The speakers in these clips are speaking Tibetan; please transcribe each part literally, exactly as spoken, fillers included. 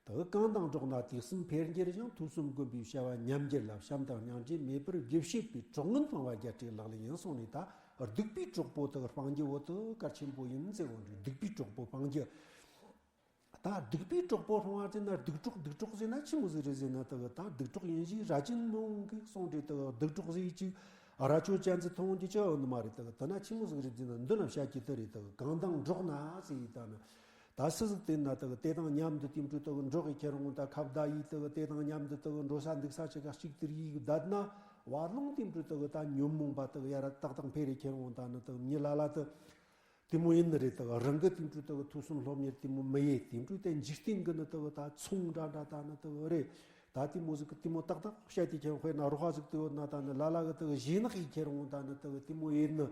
དེ་གང་དང་འགྲོགས་ན་དུས་གསུམ་འཕེལ་འགྱུར་ཞིང་། ཐོས་བསམ་སྒོམ་པའི་བྱ་བ་ཉམས་འགྱུར་ལ། བྱམས་དང་སྙིང་རྗེ་མེད་པར་རྒྱུ་བྱེད་པའི། གྲོགས་ངན་སྤང་བ་རྒྱལ་སྲས་ལག་ལེན་ཡིན་གསུངས་ནས། ད་སྡིག་པའི་གྲོགས་པོ་དག་སྤང་རྒྱུ་བོ་དེ་གལ་ཆེན་པོ་ཡིན་ཟེར་བ་འདྲ། སྡིག་པའི་གྲོགས་པོ་སྤང་རྒྱུ། ད་སྡིག་པའི་གྲོགས་པོ་སྤང་བ་ཟེར་ན། སྡིག་གྲོགས་སྡིག་གྲོགས་ཟེར་ན་ཆི་མོ་ཟིག་རེད་ཟེར་ན། དག་ད་སྡིག་གྲོགས་ཡིན་ཞེས་རྭ་ཅན་མི་འོང་གི་གསུངས་རེད། དག་སྡིག་གྲོགས་ཟེར་ཅིག་རྭ་ཅོ་ཅན་ཟིག་མཐོང་རྒྱུ་ཅི་ཡོད་ནི་མ་རེད། དག་དེ་ན་ཆི་མོ་ཟིག་རེད་ཟེར་ན། འདི་ན་བཤད་རྒྱུ་དེ་རེད། དག་གང་དང་འགྲོགས་ན་ཟེར་ཡི་ད་ནི། ད་སུ་ཟིག་དེ་ན་དག་དེ་དང་མཉམ་དུ་དེ་འཕྲོ་དག་འགྲོགས་གི་ཁྱེར་འོང་། ད་ཁ་བརྡ་ཡི་དག་དེ་དང་མཉམ་དུ་དག་འགྲོ་ས་འདུག་ས་ཆི་ག་གཅིག་དེར་ཡི་བསྡད་ན། བར་ལོང་དེ་འཕྲོ་དག་ད་ཉོན་མོངས་པ་དག་ཡར་ཏག་ཏག་འཕེལ་རེ་ཁྱེར་འོང་། ད་ནི་དག་མྱི་ལ་ལ་དུ། དེ་མོ་ཡིན་ནི་རེད། དག་རང་གི་དེ་འཕྲོ་དག་ཐོས་བསམ་སློབ་གཉེར་དེ་མོ་མི་ཡེ། དེ་འཕྲོ་དེ་འཇིག་རྟེན་གི་ནི་དག་ད་ཚོང་འདྲ་འདྲ་ད་ནི་དག་རེད། ད་དེ་མོ་ཟིག་གི་དེ་མོ་ཏག་ཏག་བཤད་དེ་ཁྱེར། དཔེར་ན་རོགས་པ་ཟིག་དེ་ཡོད་ན། ད་ནི་ལ་ལ་གི་དག་ཞེ་ནག་ཡེ་ཁྱེར་འོང་། ད་ནི་དག་དེ་མོ་ཡིན་ནི།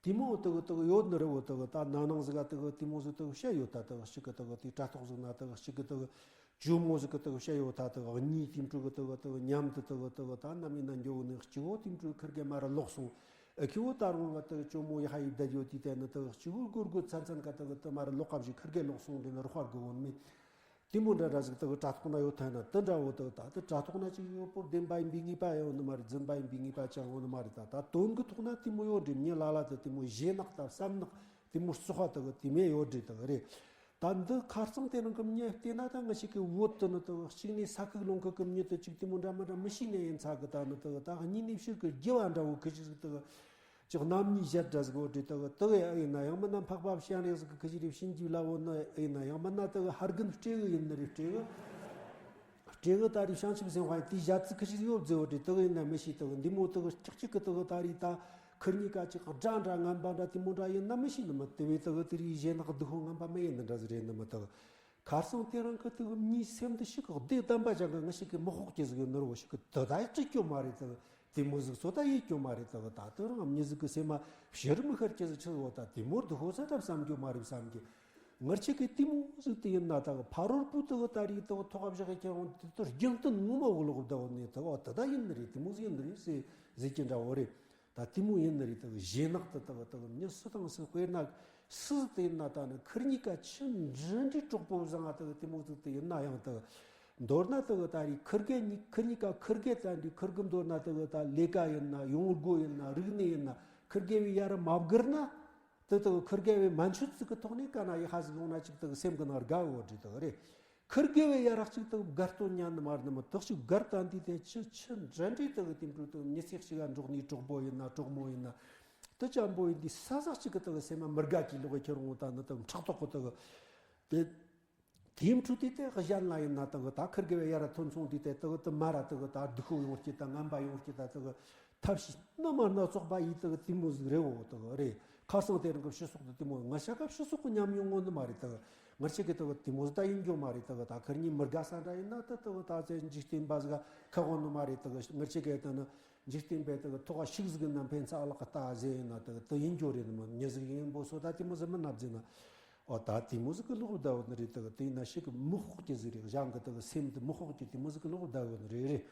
དེ་མོ་དག་དག་ཡོད་ནི་རེད་བོ། དག་ད་ན་ནིང་ཟིག་ག་དག་དེ་མོ་ཟིག་དག་བཤད་ཡོད། ད་དག་གཅིག་གི་དག་དེ་དྲ་ཐོག་ཟིག་ན་དག་གཅིག་གི་དག་ཇོ་མོ་ཟིག་གི་དག་བཤད་ཡོད། ད་དག་གཉིས་དེ་འཕྲོ་གི་དག་དག་མཉམ་དུ་དག་དག་ད་ནམ་ཡིན་ན་འགྱོ་ནི། གཅིག་བོ་དེ་འཕྲོ་ཁིར་གེ་མར་ར་ལོག་སོང་། ཨ་ཁེ་བོ་ད་རུང་བ་དག་ཇོ་མོ་ཡ་ཧ་ཡི་བསྡད་ཡོད་དུས། དེ་ནི་དག་གཅིག་བོ་སྒོར་སྒོར་ཚན་ཚན་ག་དག་དག་མར་ལོག་ག་བཞིན་ཁིར་གེ་ལོག་སོང་། དེ་ནི་རོགས་པ་དགོས་བོ་མེད། དེ་མོ་འདྲ་འདྲ་ཟིག་དག་དྲ་ཐོག་ན་ཡོད་ཐལ་ན། དེ་འདྲ་བོ་དག་ད་དེ་དྲ་ཐོག་ན་ཅིག་ཡོད་པོ་བདེན་པ་ཡིན་པའི་ངེས་པ་ཡོད་ནི་མ་རེད། རྫུན་པ་ཡིན་པའི་ངེས་པ་ཅང་ཡོད་ནི་མ་རེད། ད་ད་དོན་གི་ཐོག་ན་དེ་མོ་ཡོད་རེད། མྱི་ལ་ལ་དུ་དེ་མོ་ཞེ་ནག་དང་བསམ་ནག་དེ་མོ་བཙོག་པ་དག་དེ་མོ་ཡོད་རེད། དག་རེད། ད་འདི་ཁ་རྩང་དེ་རིང་གི་མྱི་བལྟས་ན། ད་ང་ཞིག་གི་བོད་དུ་ནི་དག་གཅིག་ནས་ས་ཁུག་ལུང་ཁུག་གི་མྱི་དུ་ཅིག་དེ་མོ་འདྲ་མི་འདྲ་མི་ཤེས་ནས་ཡིན་ཚ་གི། ད་ནི་དག་ད་གཉིས་ནས་ཕྱིར་གི་རྒྱུ་བ་འདྲ་བོ་ཁི་ཅིག་དག་ཅིག་རྣམ་གཉིས་བཞད་འདྲ་ཟིག་བོ་འདྲི་དག་དག་ཡ་ཡིན་ན། ཡང་མིན་ན་འཕགས་པ་སྤྱན་རས་གཟིགས་ཀྱི་ཁི་ཅིག་རེ་བྱིན་གྱིས་བརླབས་བོ་ནི་ཡིན་ན། ཡང་མིན་ན་དག་ཕ་རྒན་སྤྲེའུ་ཡིན་ནི་རེད། སྤྲེའུ་སྤྲེའུ་ད་རེ་བྱང་ཆུབ་སེམས་དཔའ་ཡིན། དེའི་བཞད་ཚིག་ཁི་ཅིག་ཡོད་ཟེར་བོ་འདྲི་དག་ཡིན་ན་མི་ཤེས། དག་འདི་མོ་དག་ཀྱག་ཀྱག་གི་དག་ད་རེ་ད་ཁིར་གཉིས་ཀ་ཅིག་དགྲ་འདྲ་ངན་པ་འདྲ་དེ་མོ་འདྲ་ཡིན་ན་མི་ཤེས་ནི་མ། དེ་བས་དག་དེ་རེ་ཞེ་ནག་སྡུག་པོ་ངན་པ་མི་ཡིན་ནི་འདྲ་ཟིག་རེད་ནི་མ། དག་ཁ་སང་དེ་རིང་གི་དེ་གི་མྱིའི་སེམས་འདི་ཞིག་གི་བདེ་དམ་པ་ཅང་གི་ང་ཞིག་གི་མི་དཔོག་གི་ཟིག་ཡོད་ནི་རོ་ཞིག་གི་དེ་ད་ཡི་ཅི་སྐྱོ་མ་རེད། དེ་དེ་མོ་ཟིག་ཚོ་ད་ཡི་སྐྱོ་མ་རེད། དེ་གི་ད་དེ་རང་མྱི་ཟིག་གི་སེམས་མ་ཕྱིར་མི་ཤར་གྱི་ཟིག་ཆི་ཟིག་ད་དེ་མོ་སྡུག་པོ་ས་ད་བསམ་རྒྱུ་མ་རེད་བསམ་གི། ང་ཆེ་གི་དེ་མོ་ཟིག་དེ་ཡིན་ན། ད་གི་ཕ་རོལ་པོ་དེ་གི་ད་རེད། དེ་གི་ཐོག་བཞག་གི་ཁྱེར་འོང་དེ་དེ་རྒྱུན་གཏན་ངོ་མ་འོག་ལོག་བསྡད་བོ་ནི་དེ་གི་དེ་ད་ཡིན་ནི་རེད། དེ་མོ་ཟིག་ཡིན་ནི་རེད་ཟེར་ཟེར་གྱི་འདྲ་བོ་རེད། ད་དེ་མོ་ཡིན་ནི་རེད། དག་ཞེ་ནག་དེ་དག་དག་མྱི་སུ་དང་སུ། དཔེར་ན་སུ་དེ་ཡིན་ན། ད་ནི་ཁིར་གཉིས་ཀ་ཆི་འདྲ་འདྲའི་གྲོགས་པོ་བཟང་ང་དག་དེ་མོ་ཟིག་དེ་ཡིན་ན་ཡང་དག་མདོར་ན་དག་ད་རེས་ཁིར་གེ་གཉིས་ཁིར་གཉིས་ཀ་ཁིར་གེ་ད་འདི་ཁིར་གི་མདོར་ན་དག་ད་ལས་ཀ་ཡིན་ན། ཡོང་སྒོ་ཡིན་ན། རིག་གནས་ཡིན་ན། ཁིར་གེ་བའི་ཡར་མ་བསྒུར་ན། དེ་དག་ཁིར་གེ་བའི་མན་ཆོད་ཟིག་གི་ཐོག་ནས་ག་ན་ཡི་ཧ་ཟིག་ཡོང་ན་ཅིག་དག་སེམས་གི་ནང་དགའ་བོ་འདྲ་དག་རེད། ཁིར་གེ་བའི་ཡ་ར་གཅིག་དག་དགའ་སྟོན་ཉན་ནི་མ་རེད་ནི་མ། དག་ཅིག་དགའ་སྟོན་དེ་དེ་ཆི་ཆི་འདྲ་འདྲའི་དག་དེ་འཕྲོ་དག་མྱི་ཚེ་གཅིག་ག་འགྲོགས་ནི་གྲོགས་པོ་ཡིན་ན། གྲོགས་མོ་ཡིན་ན། དེ་ཅན་པོ་ཡིན་དུས་ས་ཟག་གཅིག་གི་དག་སེམས་མ་མི་དགའ་གི་ལོག་གི་ཁྱེར་འོང་། ད་ནི་དག་ཕྲག་དོག་གི་དག་དེ་དེ་འཕྲོ་དེ་དེ་གཞན་ལ་ཡིན་ན་དག་ད་ཁིར་གེ་བའི་ཡ་ར་ཐོན་སོང་དུས་དེ་དག་དེ་མ་ར་དག་ད་སྡུག་པོ་ཡོང་སྐྱེ། ད་ངན་པ་ཡོང་སྐྱེ། ད་དག་ཐབས་ཤེས་སྣ་མ་སྣ་ཚོགས་པ་ཡིས་དག་དེ་མོ་ཟིག་རེད་འོ། དག་རེད། ཁ་སང་དེ་རིང་གི་སྤྱི་ཚོགས་དེ་དེ་མོ་ང་ཆ་ག་སྤྱི་ཚོགས་གི་ཉམས་མྱོང་ངོ་ནི་མ་རེད། དག་ང་ཆེ་གི་དག་དེ་མོ་ཟིག་ད་ཡིན་རྒྱུ་མ་རེད། དག་ད་ཁིར་གཉིས་མི་དགའ་ས་འདྲ་ཡིན་ན་ད་དག་ད་ཚེ་འཇིག་རྟེན་པ་ཟིག་ཁ་གོ་ནི་མ་རེད། དག་ང་ཆེ་གི་ད་ནི་འཇིག་རྟེན་པའི་དག་ཐོག་ཤིག་ཟིག་ན་ཕན་ཚ་ལག་ལྟ་ཟེ་ཡིན་ན་དག་དེ་ཡིན་རྒྱུ་རེད་ནི་མ། མྱི་ཟིག་ཡིན་པོ་སོ་ད་དེ་མོ་ཟིག་མི་ནབ་ཟེ་ན། འོ་ད་དེ་མོ་ཟིག་གི་ལོག་བསྡད་བོ་ནི་རེད། དག་དེ་ཡིན་ན་ཞིག་གི་མི་དཔོག་གི་ཟིག་རེད། གཞན་གི་དག་སེམས་དེ་མི་དཔོག་གི་དེ་མོ་ཟིག་གི་ལོག་བསྡད་བོ་ནི་རེད། རེད།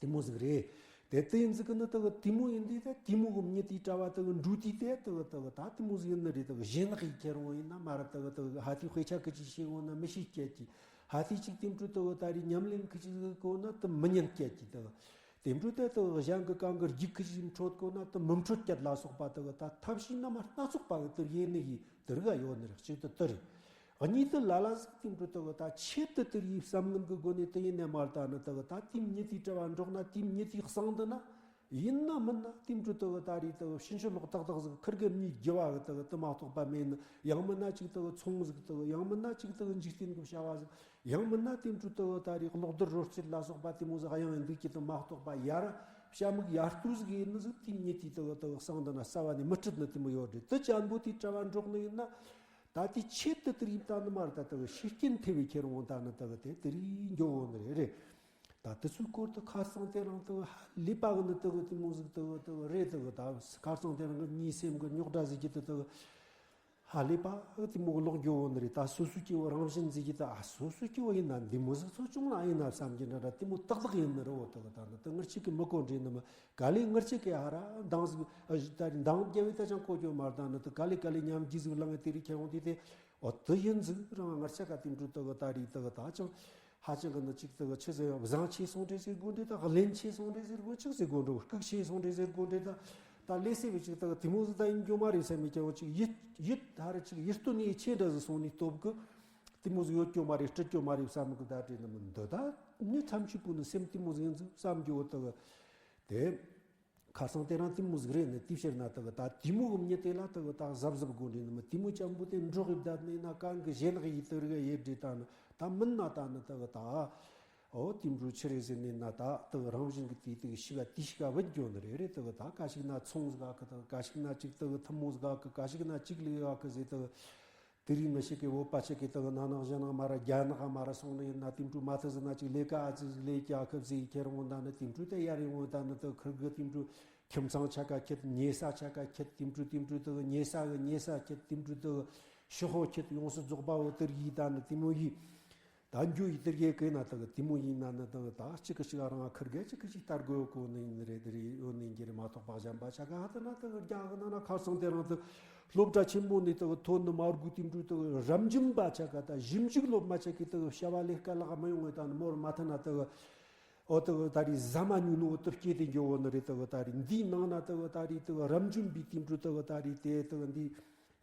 དེ་མོ་ཟིག་རེད། དེ་དེ་ཡིན་ཟིག་གི་ནི་དག་དེ་མོ་ཡིན་དུས་དེ་དེ་མོ་གི་མྱི་དེའི་གྲྭ་བ་དག་འགྲོ་དུས་དེ་དག་དག་ད་དེ་མོ་ཟིག་ཡིན་ནི་རེད། དག་ཞེ་ནག་ཡི་ཁྱེར་འོང་ཡིན་ན་མ་ར་དག་དག་ཧ་དེ་དཔེ་ཆ་ཁི་ཅིག་ཤེས་འོང་ན་མི་ཤེས་སྐད་ཀྱི། ཧ་དེ་ཅིག་དེ་འཕྲོ་དག་ད་རེས་ཉམས་ལེན་ཁི་ཅིག་ཟིག་གོ་ན་དེ་མི་ཉན་སྐད་ཀྱི། དག་དེ་འཕྲོ་དེ་དག་གཞན་གི་གང་གི་རྒྱུག་ཁི་ཅིག་འཕྲོད་གོ་ན་དེ་མི་འཕྲོད་སྐད་ལ་སོགས་པ་དག་ད་ཐབས་ཤེས་སྣ་མ་སྣ་ཚོགས་པ་གི་དེ་ཡེ་ནི་ཡི་དེ་རིག་ཡོད་ནི་རེད། གཅིག་དེ་དེ་རེད། གཉིས་དེ་ལ་ལ་ཟིག་དེ་འཕྲོ་དག་ད་ཆེད་དུ་དེར་ཡི་བསམ་ངན་གི་སྒོ་ནས་དེ་ཡིན་ནས་མ་ལྟ་ནི་དག་ད་དེའི་མྱི་དེའི་གྲྭ་བ་འགྲོགས་ན་དེའི་མྱི་དེའི་གསང་དུ་ན་ཡིན་ན་མིན་ན་དེ་འཕྲོ་དག་ད་རེས་དག་ཕྱིན་ཆད་ལོག་ཏག་ཏག་ཟིག་ཁིར་གི་མྱི་རྒྱུ་བ་གི་དག་དེ་མ་གཏོགས་པ་མེད་ནི། ཡང་མིན་ན་ཅིག་དག་ཚོང་ཟིག་དག་ཡང་མིན་ན་ཅིག་དག་འཇིག་རྟེན་གི་བྱ་བ་ཟིག་ཡང་མིན་ན་དེ་འཕྲོ་དག་ད་རེས་གློག་རྡུལ་རོལ་རྩེད་ལ་སོགས་པ་དེ་མོ་ཟིག་གཡེང་ཡིན་འདུག་གི་དེ་མ་གཏོགས་པ་ཡར་བྱ་མིག་ཡར་ལྟོས་ཟིག་ཡིན་ནི་ཟིག་དེའི་མྱི་དེའི་དག་དག་གསང་དུ་ན་རྩ་བ་ནས་མི་ཁྲིད་ནི་དེ་མོ་ཡོད་རེད། དེ་ཅན་པོ་དེའི་གྲྭ་བ་འགྲོགས་ནི་ཡིན་ན། ད་དེ་ཆེད་དུ་དེར་ཡིབ་ད་ནི་མ་རེད། ད་དེ་ཤེས་རྐྱེན་ཐེབས་པའི་ཁྱེར་འོང་ད་ནི་དེ་དེ་རིགས་འགྱོ་འོང་ནི་རེད། རེད། ད་དེ་ཚོའི་སྐོར་དུ་ཁ་སང་དེ་རིང་དེ་ཧ་ལས་པ་གི་ནི་དེ་དེ་མོ་ཟིག་དེ་དེ་རེད། དེ་ད་ཁ་སང་དེ་རིང་གི་མྱིའི་སེམས་གི་རྙོག་དྲ་ཟིག་གི་དེ་དེ་ཧ་ལས་པ་གི་དེ་མོ་གི་ལོག་འགྱོ་འོང་ནི་རེད། ད་སོ་སོའི་སྐྱེ་བོ་རང་བཞིན་ཟིག་གི་ད་ཨ་སོ་སོའི་སྐྱེ་བོ་ཡིན་ན་འདི་མོ་ཟིག་ཚོ་བྱུང་ན་ཡིན་ན་བསམ་གྱི་འདྲ་འདྲ་དེ་མོ་ཏག་ཏག་ཡིན་ནི་རེད། འོ་དེ་གི་ད་ནི་དེ་ངར་ཆིག་གི་མི་གོ་འདྲེ་ནི་མི། ག་ལེ་ངར་ཆིག་གི་ཧ་ར་འདང་ཟིག་ཨ་ད་རེས་འདང་རྒྱབ་བས་ད་ཅང་གོ་རྒྱུ་མ་རེད། ད་ནི་དེ་ག་ལེ་ག་ལེ་ཉམས་རྒྱུ་ཟིག་ལངས་དེ་རིགས་ཁྱེར་འོང་དེ་དེ་ འོ་དེ་ཡིན་ཟིག་རང་ངར་ཆ་ག་དེ་འདྲ་དེ་གི་ད་རེས་དེ་གི་ད་ཅང་ཧ་ཅང་གི་ནི་ཅིག་དེ་གི་ཆི་ཟེར་བཟང་ཆེ་སོང་འདྲ་ཟེར་དགོས་འདྲ། ད་གླེན་ཆེ་སོང་འདྲ་ཟེར་དགོས། ཅིག་ཟེར་དགོས་འདྲ། ལྐུགས་ཆེ་སོང་འདྲ་ཟེར་དགོས་འདྲ། ད་ད་ལས་སེ་བའི་ཅིག་དེ་གི་དེ་མོ་ཟིག་ད་ཡིན་རྒྱུ་མ་རེད་བསམ་མི་ཀྱང་ཅིག་ཡིད་ཡིད་ཧ་རེ་ཅིག་ཡིད་རྟོན་ནས་ཆེ་འདྲ་ཟིག་སོང་ནས་སྟོབས་གི་དེ་མོ་ཟིག་ཡོད་རྒྱུ་མ་རེད། སྲིད་རྒྱུ་མ་རེད་བསམ་གི་ད་དྲན་ནི་མི་འདུག་ད་མྱི་ཐམས་ཅད་པོ་ནི་སེམས་དེ་མོ་ཟིག་ཡིན་ཟིག་བསམ་རྒྱུ་བོ་དེ་གི་དེ། ཁ་སང་དེ་རིང་དེ་མོ་ཟིག་རེད་ནི། དེའི་ཕྱིར་ན་དེ་གི་ད་དེ་མོ་གི་མྱི་དེ་ལ་དེ་གི་ད་གཟབ་གཟབ་དགོས་འདྲ་ནི་མི། དེ་མོ་ཅན་པོ་དེ་འགྲོགས་གི་བསྡད་ནས་ན་གང་གི་ཞེ་ནག་ཡིད་དེ་རིག་ཡེ་འདྲ་ད་ནི་ད་མིན་ན་ད་ནི་དེ་གི་ད་འོ་དེ་འགྲོ་ཆི་རེད་ཟེར་ནས་ན་ད་དེ་གི་རང་བཞིན་གི་དེ་དེ་གི་ཤི་ག་དེ་ཤི་ག་བུད་འགྱོ་ནི་རེད་རེད། དེ་གི་ད་ག་ཞིག་ན་ཚོང་ཟིག་ག་གི་དེ་གི་ག་ཞིག་ན་ཅིག་དེ་གི་ཐུན་མོང་ཟིག་ག་གི་ག་ཞིག་ན་ཅིག་ལས་ག་གི་ཟེར་དེ་གི་དེ་རིང་མི་ཞིག་གིས་བོད་པ་ཞིག་གིས་དེ་གི་ན་ནག་གཞན་ནག་མ་ར་རྒྱ་ནག་མ་ར་སོང་ནི་ཡིན་ན་དེ་འདྲ་མ་ཐུབ་ཟེར་ན་ཅིག་ལས་ཀ་ཨ་ཙི་ཟིག་ལས་ཀྱི་ཨ་ཁབ་ཟིག་ཁྱེར་འོང་ད་ནི་དེ་འདྲ་དེ་ཡར་ཡོང་འོང་ད་ནི་དེ་ཁིར་གི་དེ་འདྲ་ཁྱིམ་ཚང་ཆ་ག་ཁྱེར། ཉེ་ས་ཆ་ག་ཁྱེར། དེ་འདྲ་དེ་འདྲ་དེ་གི་ཉེ་ས་གི་ཉེ་ས་ཁྱེར། དེ་འདྲ་དེ་གི་ཤི་ཧོ་ཁྱེར། ཡོངས་སུ་རྫོགས་པ་བོ་དེར་ཡིས་ད་ནི་དེ་མོ་ཡིས། ད་འགྱོ་ཡི་དེར་ཡེ་གེ་ན་དག་དེ་མོ་ཡིན་ན་ནི་དག་ད་གཅིག་གི་གཅིག་རང་ཁིར་གེ་གཅིག་གི་གཅིག་ལྟ་དགོས་གོ་ནི་ཡིན་རེད། དེ་རེད་ཡོད་ནི་འགྱུར་མ་གཏོགས་པ་གཞན་པ་ཆ་ག་ཧ་དེ་ན་དག་རྒྱ་གི་ན་ན་ཁ་སང་དེ་རང་དག་སློབ་གྲྭ་ཆེན་མོ་ནས་དག་ཐོན་ནི་མ་དགོས། དེ་འདྲ་དག་རབ་འབྱམས་པ་ཆ་ག་ད་ཞིབ་འཇུག་སློབ་མ་ཆ་གི་དག་བྱ་བ་ལས་ཀ་ལག་མི་ཡོང་ངེ་ད་ནི་མོར་མ་ཐི་ན་དག་འོ་དག་ད་རེད་ཟ་མ་ཉུང་ནོ་དུ་སྐྱེ་དེ་འགྱོ་བོ་ནི་རེད། དག་ད་རེད་འདིའི་ནང་ན་དག་ད་རེད་དག་རབ་འབྱམས་པའི་དེ་འདྲ་དག་ད་རེད་དེ་དག་འདི།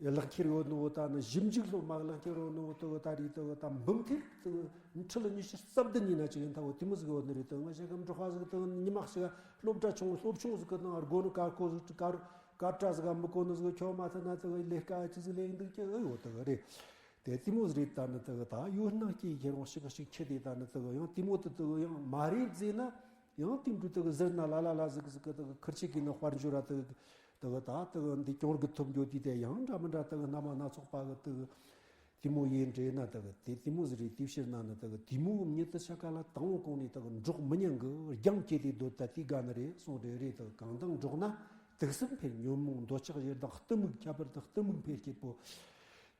ལག་ཁྱེར་ཡོད་ནོ་ད་ནི་ཞིབ་འཇུག་སློབ་མ་ལག་ཁྱེར་ཡོད་ནོ་དེ་ད་རེད། དེ་ད་འབུམ་ཐེར་དེ་ཁྲི་ལ་ཉི་ཤུ་རྩ་བདུན་ཡིན་ན་ཅིག་ཡིན་ཐ་བོ་དེ་མོ་ཟིག་ཡོད་ནི་རེད། དེ་ང་ཞིག་གམ་འབྲོག་པ་ཟིག་དེ་ཉི་མ་ཞིག་སློབ་གྲྭ་ཆུང་སློབ་ཆུང་ཟིག་གི་ནང་སྒོ་ནི་དཀར་ཁོ་ཟིག་དཀར་དཀར་སྐྲ་ཟིག་གམ་མི་གོ་ནི་ཟིག་ཁྱོད་མ་ཐུབ་ན་དེ་ལས་ཀ་ཅི་ཟིག་ལས་འདུག་ཀྱི་ཨེ་ཡོད་དེ་རེད། དེ་དེ་མོ་ཟིག་རེད། ད་ནི་དེ་ད་ཡོད་སྣང་སྐྱེ་ཁྱེར་རང་ཞིག་ཞིག་ཁྱེར་དེ་ད་ནི་དེ་ཡང་དེ་མོ་དེ་དེ་ཡང་མ་རེད་ཟེར་ན། ཡང་དེ་འདྲ་དེ་གི་ཟེར་ན་ལ་ལ་ལ་ཟིག་ཟིག་གི་དེ་གི་ཁིར་ཆེ་གི་ནི་དཔལ་འབྱོར་ར་དེ་གི་དེ་གི་ད་དེ་གི་འདི་གྱོང་གི་ཐོབ་འགྱོ་དུས་དེ་ཡང་འདྲ་མི་འདྲ་དེ་གི་སྣ་མ་སྣ་ཚོགས་པ་གི་དེ་གི་དེ་མོ་ཡིན་འདྲེ་ན་དེ་གི་དེ་དེ་མོ་ཟིག་རེད། དེ་ཕྱིར་ན་ནི་དེ་གི་དེ་མོ་གི་མྱི་དེ་ཆ་ག་ལ་དང་བོ་གོང་ནས་དེ་གི་འགྲོགས་མི་ཉན་གི་རྒྱང་སྐྱེ་དེ་སྡོད་ད་དེ་དགའ་ནི་རེད་གསུངས་འདྲེ་རེད། དེ་གི་གང་དང་འགྲོགས་ན་དུག་གསུམ་འཕེལ། ཉོན་མོངས་འདོད་ཆགས་ཞེ་སྡང་གཏི་མུག། ཁྱད་པར་དུ་གཏི་མུག་འཕེལ་སྐྱེད་པོ།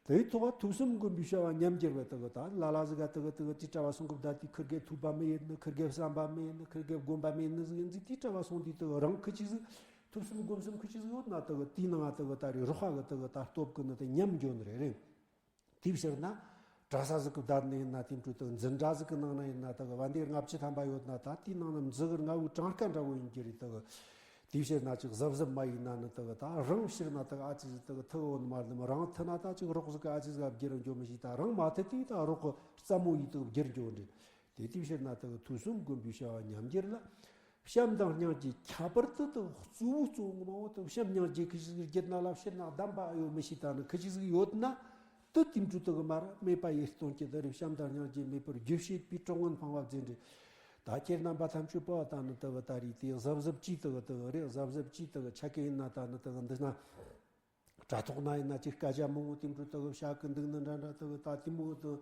དེའི་ཐོག་ཐོས་བསམ་སྒོམ་པའི་བྱ་བ་ཉམས་འགྱུར་བ་དེ་གི་ད་ལ་ལ་ཟིག་ག་དེ་གི་དེ་གི་དེ་གྲྭ་བ་སོང་གི་བསྡད་དེ་ཁིར་གེ་ཐུབ་པ་མི་ཡིན་ནི། ཁིར་གེ་བསམ་པ་མི་ཡིན་ནི། ཁིར་གེ་སྒོམ་པ་མི་ཡིན་ནི་ཟིག་ཡིན་ཟིག་དེ་གྲྭ་བ་སོང་དུས་དེ་གི་རང་ཁི་ཅིག་ཟིག་ཐོས་བསམ་སྒོམ་གསུམ་ཁི་ཅིག་ཟིག་ཡོད་ན་དེ་གི་དེའི་ནང་ང་དེ་གི་ད་རེ་རོགས་པ་གི་དེ་གི་ད་སྟོབས་གི་ནི་དེ་ཉམས་འགྱོ་ནི་རེད་རེད། དེའི་ཕྱིར་ན་གྲྭ་ས་ཟིག་གི་བསྡད་ནི་ཡིན་ན་དེ་འཕྲོ་དེ་གི་འཛིན་གྲྭ་ཟིག་གི་ནང་ན་ཡིན་ན་དེ་གི་བན་དེ་ལྔ་བཅུ་ཐམ་པ་ཡོད་ན་ད་དེའི་ནང་ན་མཛུ་གུར་ལྔ་བོའི་གྲངས་ཀ་འདྲ་བོ་ཡིན་རྒྱུ་རེད་དེ་གི། དེའི་ཕྱིར་ན་ཅིག་གཟབ་གཟབ་མ་ཡིན་ན་ནི་དེ་གི་ད་རང་ཕྱིར་ན་དེ་གི་ཨ་ཙི་ཟིག་དེ་གི་ཐུ་བོ་ནི་མ་རེད་མོ། རང་ཐུ་ན་ད་ཅིག་རོགས་ཟིག་གི་ཨ་ཙི་ཟིག་བསྒྱུར་འགྱོ་མི་ཤེས། ད་རང་མ་ཐུ་དུས་ད་རོགས་གི་རྩ་མོ་ཡིས་དེ་གི་བསྒྱུར་འགྱོ་འདྲི། དེ་དེའི་ཕྱིར་ན་དེ་གི་ཐོས་བསམ་སྒོམ་པའི་བྱ་བ་ཉམས་འགྱུར་ལ། བྱམས་དང་སྙིང་རྗེ་ཁྱད་པར་དུ་དེ་གི་གཙོ་བོ་གཙོ་བོ་ངོ་མ་བོ་དེ་གི་བྱམས་སྙིང་རྗེ་ཁི་ཅིག་ཟིག་བསྒྱུར་ན་ལ་ཕྱིར་ན་གདམས་པ་ཨེ་ཡོད་མི་ཤེས། ད་ནི་ཁི་ཅིག་ཟིག་ཡོད་ན། དུ་དེ་འཕྲོ་དེ་གི་མར་མེད་པ་ཡེ་སྟོན་གྱི་དེ་རེད། བྱམས་དང་སྙིང་རྗེ་མེད་པར་རྒྱུ་བྱེད་པའི་གྲོགས་ངན་སྤངས་པ་བརྫུན་རེད། ད་ཁྱེད་རྣམ་པ་ཐམས་ཅད་པོ་ད་ནི་དེ་གི་ད་རེས་དེ་གཟབ་གཟབ་ཅིག་དེ་གི་དེ་གི་རེད། གཟབ་གཟབ་ཅིག་དེ་གི་ཆ་གི་ཡིན་ན་ད་ནི་དེ་གི་འདི་ན་དྲ་ཐོག་ན་ཡིན་ན་ཅིག་སྐད་ཆ་མང་བོ་དེ་འཕྲོ་དེ་གི་བཤད་གི་འདུག་ནི་འདྲ་འདྲ་དེ་གི་ད་དེ་མོ་དེ་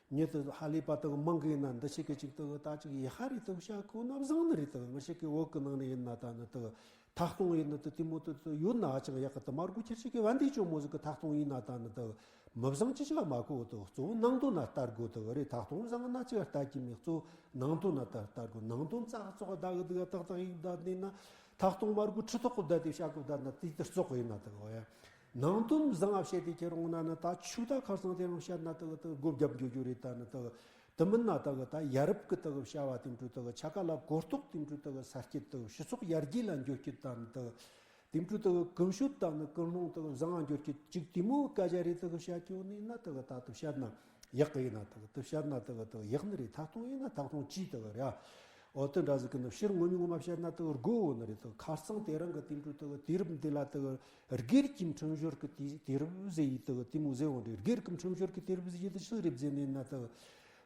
མྱི་དེ་ཧ་ལས་པ་དེ་གི་མང་གི་ཡིན་ན་འདི་ཞིག་གི་ཅིག་དེ་གི་ད་ཅིག་ཡི་ཧ་རེ་དེ་གི་བཤད་གོ་ན་བཟང་ནི་རེད། དེ་གི་མི་ཞིག་གི་བོད་གི་ནང་ནས་ཡིན་ན་ད་ནི་དེ་གི་ཐག་གཏོང་ཡིན་ནི་དེ་དེ་མོ་དེ་དེ་ཡོད་ན་ཧ་ཅང་ཡག་གི། དེ་མར་གོ་ཁྱེར་ཞིག་གི་བན་དེ་ཅོ་མོ་ཟིག་གི་ཐག་གཏོང་ཡིན་ན་ད་ནི་དེ་གི་མི་བཟང་ཅི་ཞིག་ལ་མ་གོ་དེ་གི་གཙོ་བོ་ནང་དོན་ན་ལྟ་དགོས། དེ་གི་རེད། ཐག་གཏོང་བཟང་ན་ཅི་ལ་ལྟ་གི་མེད། གཙོ་བོ་ནང་དོན་ན་ལྟ་ལྟ་དགོས། ནང་དོན་ཙག་ཙོག་བདག་གི་འདུག་ཏག་ཏག་ཡིག་བདག་ནི་ན། ཐག་གཏོང་མར་གོ་ཁྲི་ཐོག་གི་བསྡད་དེ་བཤད་གི་བསྡད་ན་དེ་ལྟར་བཙོག་གི་ཡིན་ན་དག་གོ་ཡ། ནང་དོན་བཟང་ང་བཤད་དེ་ཁྱེར་འོང་ན་ནི་ད་ཆུ་ད་ཁར་སང་དེ་རང་བཤད་ན་དག་དག་སྒོ་བརྒྱབ་འགྱོ་རྒྱུ་རེད། ད་ནི་དག་དེ་མིན་ན་དག་ད་ཡ་རབས་ཀྱི་དག་བྱ་བ་དེ་འཕྲོ་དག་ཆ་ག་ལ་གོ་རྟོགས་དེ་འཕྲོ་དག་ས་སྐྱིད་དག་སྤྱི་ཚོགས་ཡར་རྒྱས་ལ་འགྱོ་སྐྱིད། ད་ནི་དག་དེ་འཕྲོ་དག་ཀུན་སྤྱོད་ད་ནི་ཀུན་སློང་དག་བཟང་ང་འགྱོ་སྐྱིད་ཅིག་དེ་མོ་སྐད་ཆ་རེ་དག་བཤད་ཀྱི་ཡོད་ནི་ན་དག་ད་དུ་བཤད་ན། ཡག་གི་ཡིན་ན་དག་དེ་བཤད་ན་དག་དག་ཡག་ནི་རེད། ཐག་གཏོང་ཡིན་ན་ཐག་གཏོང་ཅིག་དག་རེད། འོ་དེ་འདྲ་ཟིག་གི་ནི་ཕྱིར་ངོ་མ་ངོ་མ་བཤད་ན་དག་དགོས་འོ་ནི་རེད། དག་ཁ་སང་དེ་རིང་གི་དེ་འཕྲོ་དག་དུས་རབས་འདི་ལ་དག་སྒེར་གྱི་ཁྲིམས་ཞོར་གི་དུས་དུས་རབས་ཟེར་ཡི་དག་དེ་མོ་ཟེར་འོ་རེད། སྒེར་གྱི་ཁྲིམས་ཞོར་གི་དུས་རབས་ཟེར་ཡི་དེ་ཆི་རེད་ཟེར་ནས་ན་དག་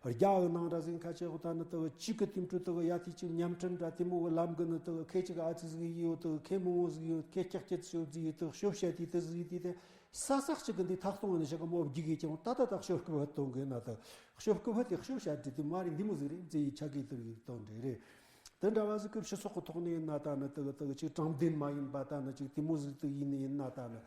རྒྱ་གི་ནང་འདྲ་ཟིག་ཁ་ཆེ་འོ་ད་ནི་དག་གཅིག་གི་དེ་འཕྲོ་དག་ཡ་དེ་གཅིག་ཉམས་ཁྲིམས་འདྲ་དེ་མོ་གི་ལམ་གི་ནི་དག་ཁེ་གཅིག་ཨ་ཙི་ཟིག་ཡོད་དག་ཁེ་མང་བོ་ཟིག་ཡོད་ཁེ་ཀྱག་ཀྱག་ཤོབ་ཟིག་ཡོད་དག་ཤོབ་བཤད་དེ་དེ་ཟིག་དེ་དེ། ས་ས་གཅིག་གི་འདི་ཐག་གཏོང་ཡོད་ནི་ཞིག་གི་མོ་བརྒྱུད་གི་ཀྱང་ད་ད་ད་ཤོབ་སྐུ་བ་གཏོང་གི་ན་ད་ཤོབ་སྐུ་བ་དེ་ཤོབ་བཤད་དེ་དེ་མ་རེད། འདི་མོ་ཟིག་རེད་ཟེར་ཡི་ཆ་གི་དུར་གི་གཏོང་འདྲེ་རེད། དེ་འདྲ་བ་ཟིག་གི་སྤྱི་ཚོགས་གི་ཐོག་ནས་ཡིན་ན་ད་ནི་དེ་གི་དེ་གི་ཅིག་དྲང་བདེན་མ་ཡིན་པ་ད་ནི་ཅིག་དེ་མོ་ཟིག་དེ་ཡིན་ནི་ཡིན་ན་ད་ནི་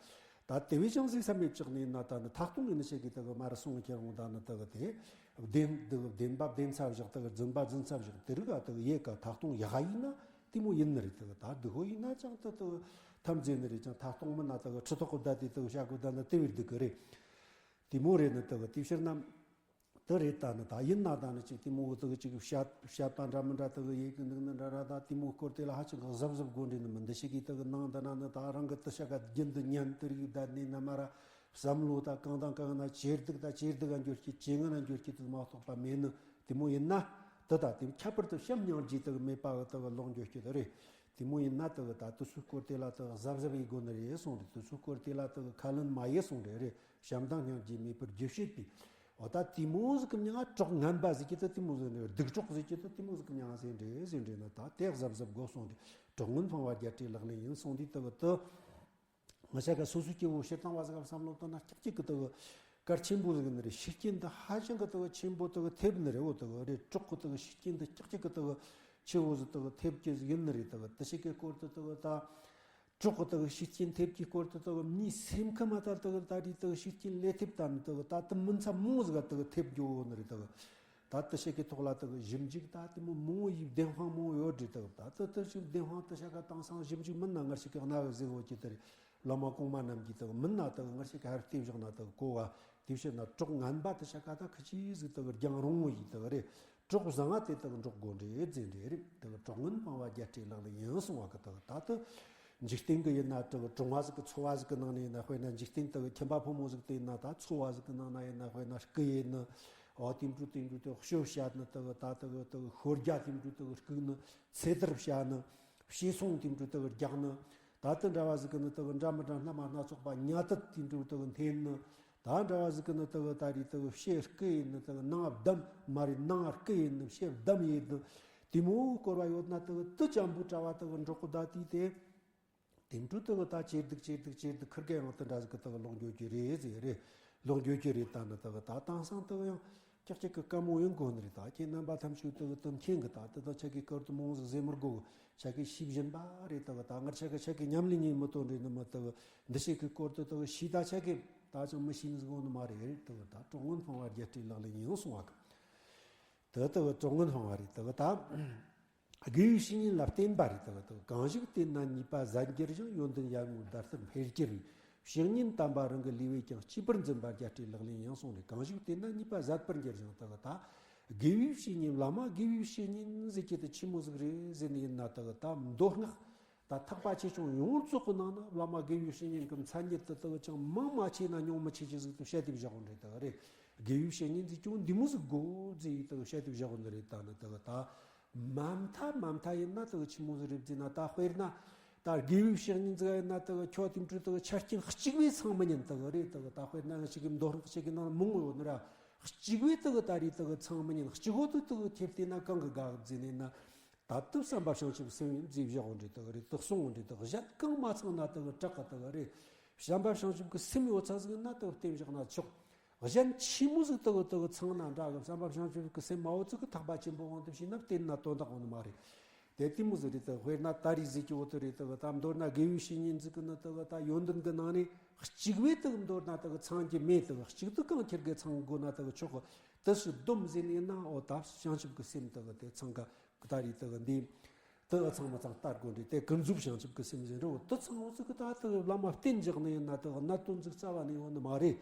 ད་དེ་བས་ཀྱང་ཟིག་བསམ་མེད་ཅིག་ནི་ཡིན་ན་ད་ནི་ཐག་གཏོང་ཡིན་ནི་ཞིག་གི་དེ་གི་མ་རེད་སོང་ཁྱེར་འོང་ད་ནི་དེ་གི་དེ་བདེན་དེ་གི་བདེན་པ་བདེན་ཚ་བཞག་དེ་གི་རྫུན་པ་རྫུན་ཚ་བཞག་དེ་རིགས་ཨ་དེ་གི་ཡེ་ག་ཐག་གཏོང་ཡག་ཡིན་ན། དེ་མོ་ཡིན་ནི་རེད། དེ་གི་ད་སྡུག་ཧོ་ཡིན་ན་ཅང་དེ་དེ་གི་ཐམས་ཅད་ནི་རེད། ཅང་ཐག་གཏོང་མིན་ན་དེ་གི་ཁྲི་ཐོག་གི་བསྡད་དེ་དེ་གི་བཤད་གི་བསྡད་ན་དེ་བས་སྡུག་གི་རེད། དེ་མོ་རེད་ནི་དག་དེ་ཕྱིར་ན། དེ་རེད་ད་ནི་ད་ཡིན་ན་ད་ནི་ཅིག་དེ་མོ་དག་ཅིག་བཤད་བཤད་པ་འདྲ་མི་འདྲ་དག་ཡེ་གི་འདུག་ནི་འདྲ་ར། ད་དེ་མོ་སྐོར་དེ་ལ་ཧ་ཅང་གི་གཟབ་གཟབ་དགོས་འདྲེ་ནི་མི་འདི་ཞིག་གིས་དག་ནང་འདི་ན་ནི་ད་རང་གི་དུ་ཤ་ག་རྒྱུན་དུ་ཉན་དུ་རིག་ད་ནི་ན་མ་ར་བསམ་བློ་ད་གང་དང་གང་ན་ཇེ་སྡུག་ད་ཇེ་སྡུག་ག་འགྱུར་གྱི་ཇེ་ངན་ན་འགྱུར་གྱི་དུ་མ་གཏོགས་པ་མེད་ནི་དེ་མོ་ཡིན་ན། དེ་ད་དེ་ཁྱད་པར་དུ་བྱམས་སྙིང་རྗེ་དག་མེད་པ་དག་ལོག་འགྱོ་རྒྱུ་དེ་རེད། དེ་མོ་ཡིན་ན་དག་ད་དུ་སུ་སྐོར་དེ་ལ་དག་གཟབ་གཟབ་ཡེ་དགོས་ནི་རེད་གསུངས་རེད། དུ་སུ་སྐོར་དེ་ལ་དག་ཁ་ལན་མ་ཡེ་གསུངས་རེད་རེད། བྱམས་དང་སྙིང་རྗེ་མེད་པར་རྒྱུ་བྱེད་པའི། འོ་ད་དེ་མོ་ཟིག་གི་མྱིང་ང་གྲོགས་ངན་པ་ཟེར་གྱི་དུ་དེ་མོ་ཟིག་ནི་སྡིག་གྲོགས་ཟེར་གྱི་དུ་དེ་མོ་ཟིག་གི་མྱིང་ང་ཟེར་འདྲེ་ཟེར་འདྲེ་ན་ད་དེ་གཟབ་གཟབ་དགོས་གསུངས་རེད། གྲོགས་ངན་སྤང་བ་རྒྱལ་སྲས་ལག་ལེན་ཡིན་གསུངས་དུས་དག་དུ། ང་ཆ་ག་སོ་སོའི་སྐྱེ་བོ་སྤྱིར་བཏང་བ་ཟིག་ག་བསམ་བློ་བཏང་ན་སྐྱག་གཅིག་གི་དག་གལ་ཆེན་པོ་ཟིག་ནི་རེད། ཤུགས་རྐྱེན་དུ་ཧ་ཅང་གི་དག་ཆེན་པོ་དག་ཐེབས་ནི་རེད། འོ་དག་རེད། གྲོགས་གི་དག་ཤུགས་རྐྱེན་དུ་སྐྱག་གཅིག་གི་དག་ཆེ་བོ་ཟིག་དག་ཐེབས་ཀྱི་ཟིག་ཡིན་ནི་རེད། དག་དུ་ཞིག་གི་སྐོར་དུ་དག་ད་གྲོགས་གི་དག་ཤུགས་རྐྱེན་ཐེབས་ཀྱི་སྐོར་དུ་དག་མིའི་སེམས་ཁམས་མ་ད་དག་ད་རེད། དག་ཤུགས་རྐྱེན་ལས་ཐེབས་ད་ནི་དག་ད་དུ་མི་ཚ་མོ་ཟིག་ག་དག་ཐེབས་རྒྱུ་བོ་ནི་རེད། དག་ད་དུ་ཞིག་གི་ཐོག་ལ་དག་ཞིབ་འཇུག་ད་དེ་མོ་མང་བོ་ཡི་བདེན་དཔང་མང་བོ་ཡོད་རེད། དག་ད་དུ་དུ་ཞིག་བདེན་དཔང་དུ་ཞག་ག་དེང་སང་ཞིབ་འཇུག་མིན་ན་ངར་ཞིག་གི་གནའ་བོའི་ཟེར་བོ་ཅི་དེ་རེད། བླ་མ་གོང་མ་རྣམས་ཀྱིས་དག་མིན་ན་དག་ངར་ཞིག་ག་ཧར་བལྟས་བཞག་ན་དག་གོ་བ་དེ་བཤད་ན་གྲོགས་ངན་པ་དུ་ཞག་ག་ད་ཁི་ཆི་ཟིག་དག་རྒྱང་རིང་བོ་ཡི་དག་རེད། གྲོགས་བཟང་ང་དེ་དག་འགྲོགས་དགོས་འདྲེ་རྫས་འདྲེ་རེད། དག་གྲོགས་ངན་སྤང་བ་རྒྱལ་སྲས་ལག་ལེན་ཡིན་གསུང་བ་གི་དག་ད་དུ་འཇིག་རྟེན་གི་ཡིན་ན་དག་གྲོང་བ་ཟིག་གི་ཚོ་བ་ཟིག་གི་ནང་ནས་ཡིན་ན། དཔེར་ན་འཇིག་རྟེན་དག་ཁྱིམ་པ་ཕོ་མོ་ཟིག་དེ་ཡིན་ན་ད་ཚོ་བ་ཟིག་གི་ནང་ན་ཡིན་ན། དཔེར་ན་སྐུ་ཡིན་ནི། འོ་དེ་འདྲ་དེ་འདྲ་དག་ཤོ་བཤད་ནི་དག་ད་དག་དག་ཤོ་རྒྱག་དེ་འདྲ་དག་སྐུག་ནི། ཚེ་ཐར་བཤད་ནི། བཤས་ཚོང་དེ་འདྲ་དག་རྒྱག་ནི། ད་དུ་འདྲ་བ་ཟིག་གི་ནི་དག་འདྲ་མི་འདྲ་སྣ་མ་སྣ་ཚོགས་པ་ཉ་ཐུར་དེ་འདྲ་དག་འཐེན་ནི། ད་འདྲ་བ་ཟིག་གི་ནི་དག་ད་རེས་དག་བཤས་སྐུ་ཡིན་ནི། དག་ནང་བསྡམས་མ་རེད། ནང་སྐུ་ཡིན་ནི་བཤས་བསྡམས་ཡིན་ནི། དེ་མོ་སྐོར་བ་ཡོད་ན་དག་དུ་ཅམ་བུ་གྲྭ་བ་དག་འགྲོགས་གི་ད་དུས་དེ། དེ་འཕྲོ་དག་ད་ཇེ་སྡུག་ཇེ་སྡུག་ཇེ་སྡུག་ཁིར་གེ་ཡང་དེ་འདྲ་ཟིག་གི་དག་ལོག་འགྱོ་རྒྱུ་རེད་ཟེར་རེད། ལོག་འགྱོ་རྒྱུ་རེད། ད་ནི་དག་ད་དེང་སང་དག་ཡང་ཀྱག་ཀྱག་གི་དཀའ་མོ་ཡིན་དགོས་ནི་རེད། ད་ཁྱེད་རྣམ་པ་ཐམས་ཅད་དག་དུ་མཁྱེན་གི། ད་དེ་དག་ཆ་གི་སྐོར་དུ་མང་ཟིག་ཟེར་མི་དགོས། ཆ་གི་ཤེས་བཞིན་པ་རེད། དག་ད་ངར་ཆ་གི་ཆ་གི་ཉམས་ལེན་ཉན་མི་ཐོན་རེད་ནི་མི། དག་འདི་ཞིག་གི་སྐོར་དུ་དག་ཤེས་ད་ཆ་གི་ད་ཅང་མི་ཤེས་ནི་ཟིག་འོང་ནི་མ་རེད། དག་ད་གྲོགས་ངན་སྤང་བ་རྒྱལ་སྲས་ལག་ལེན་ཡིན་གསུང་བ་གི། དེ་ལྟ་བུ་གྲོགས་ངན་སྤང་བ་རེད། དེ་ལྟ་བུ་ད་དགེ་བའི་བཤེས་གཉེན་ལ་བརྟེན་པ་རེད། དེ་ལྟ་བུ་གང་ཞིག་བརྟེན་ན་ཉེས་པ་ཟད་འགྱུར་ཞིང་། ཡོན་ཏན་ཡར་ངོའི་ཟླ་ལྟར་འཕེལ་འགྱུར་བའི། བཤེས་གཉེན་དམ་པ་རང་གི་ལུས་པས་ཀྱང་། གཅེས་པར་འཛིན་པ་རྒྱལ་སྲས་ལག་ལེན་ཡིན་གསུངས་ནས། གང་ཞིག་བརྟེན་ན་ཉེས་པ་ཟད་པར་འགྱུར་ཞིང་། དེ་ལྟ་བུ་ད་དགེ་བའི་བཤེས་གཉེན། བླ་མ་དགེ་བའི་བཤེས་གཉེན་ཟེར་གྱི་དེ་ཆི་མོ་ཟིག་རེད་ཟེར་ནས་ཡིན་ན། དེ་ལྟ་བུ་ད་མདོ་སྔགས་ད་ཐེག་པ་ཆེ་ཆུང་ཡོངས་རྫོགས་ཀྱི་ནང་ན་བླ་མ་དགེ་བའི་བཤེས་གཉེན་གྱི་མཚན་ཉིད་དེ་དག་ཀྱང་མང་མ་ཆེ་ན་ཉུང་མ་ཆེ་ཆེ་ཟིག་ཏུ་བཤད་དེ་བཞག་ཡོད་རེད། དེ་རེད། དགེ་བའི་བཤེས་གཉེན་ཟིག་ཀྱང་འདི་མོ་ཟིག་དགོས་ཟེར་ཡི་དག་བཤད་དེ་བཞག་ཡོད་རེད། ད་ནི་དག་ད་མ་མཐའ་མ་མཐའ་ཡིན་ན་དག་ཆི་མོ་ཟིག་རེད་ཟེར་ན། ད་དཔེར་ན་ད་དགེ་བའི་བཤེས་གཉེན་ཟིག་ཡིན་ན་དག་ཁྱོད་དེ་འཕྲོ་དག་ཆ་རྐྱེན་གཅིག་པའི་ཚང་མི་ཉན་དག་རེད། དག་ད་དཔེར་ན་ང་ཞིག་གི་མདོ་སྔགས་ཞིག་གི་ནང་མང་བོ་ཡོད་ནི་ར། གཅིག་པའི་དག་ད་རེད་དག་ཚང་མི་ཉན། གཅིག་པོ་དུ་དག་ཁྱེར་བལྟས་ན་གང་གི་དགའ་ཟེར་ནས་ན། ད་དུ་བསམ་པ་བྱང་ཆུབ་སེམས་ཡིན་ཟེར་བཞག་འོང་འདྲི་དག་རེད། དུ་གསུང་འོང་འདྲི་དག་གཞན་གང་མ་ཚང་ན་དག་དྲག་གི་དག་རེད། བསམ་པ་བྱང་ཆུབ་ཀྱི་སེམས་ཡོད་ཚད་ཟིག་ན་དག་བསྟེན་བཞག་ན་ཆོག་གཞན་ཆི་མོ་ཟིག་དག་དག་ཚང་ན་འདྲ་གི། བསམ་པ་བྱང་ཆུབ་ཀྱི་སེམས་མ་ཡོད་ཚད་ཀྱི་ཐེག་པ་ཆེན་པོའི་དབང་དུ་བྱས་ན་བསྟེན་ན་དོན་དག་འོང་ནི་མ་རེད། དེ་དེ་མོ་ཟིག་རེད། དག་དཔེར་ན་ད་རེས་ཟིག་གི་འོ་དུ་རེད། དག་ད་མདོར་ན་དགེ་བའི་བཤེས་གཉེན་ཟིག་གི་ནི་དག་ད་ཡོན་ཏན་གྱི་ནང་ནས་གཅིག་པའི་དག་མདོར་ན་དག་ཚང་གི་མེད། དག་གཅིག་ཏུ་གང་ཁྱེར་གི་ཚང་དགོས་ན་དག་ཆོག་གི། དུ་སུ་སྡོམ་ཟེར་ནས་ན། འོ་ད་བྱང་ཆུབ་ཀྱི་སེམས་དག་དེ་ཚང་ག་ད་རེས་དག་འདི་དུ་ཨ་ཚང་མ་ཚང་ལྟར་དགོས་འདྲི། དེ་ཀུན་རྫོབ་བྱང་ཆུབ་ཀྱི་སེམས་ཟེར་འགྲོ། དུ་ཚང་འོ་ཚིག་གི་ད་དུ་བླ་མ་བསྟེན་བཞག་ནི་ཡིན་ན་དུ་གནད་དོན་ཟིག་རྩ་བ་ནས་ཡོང་ནི་མ་རེད།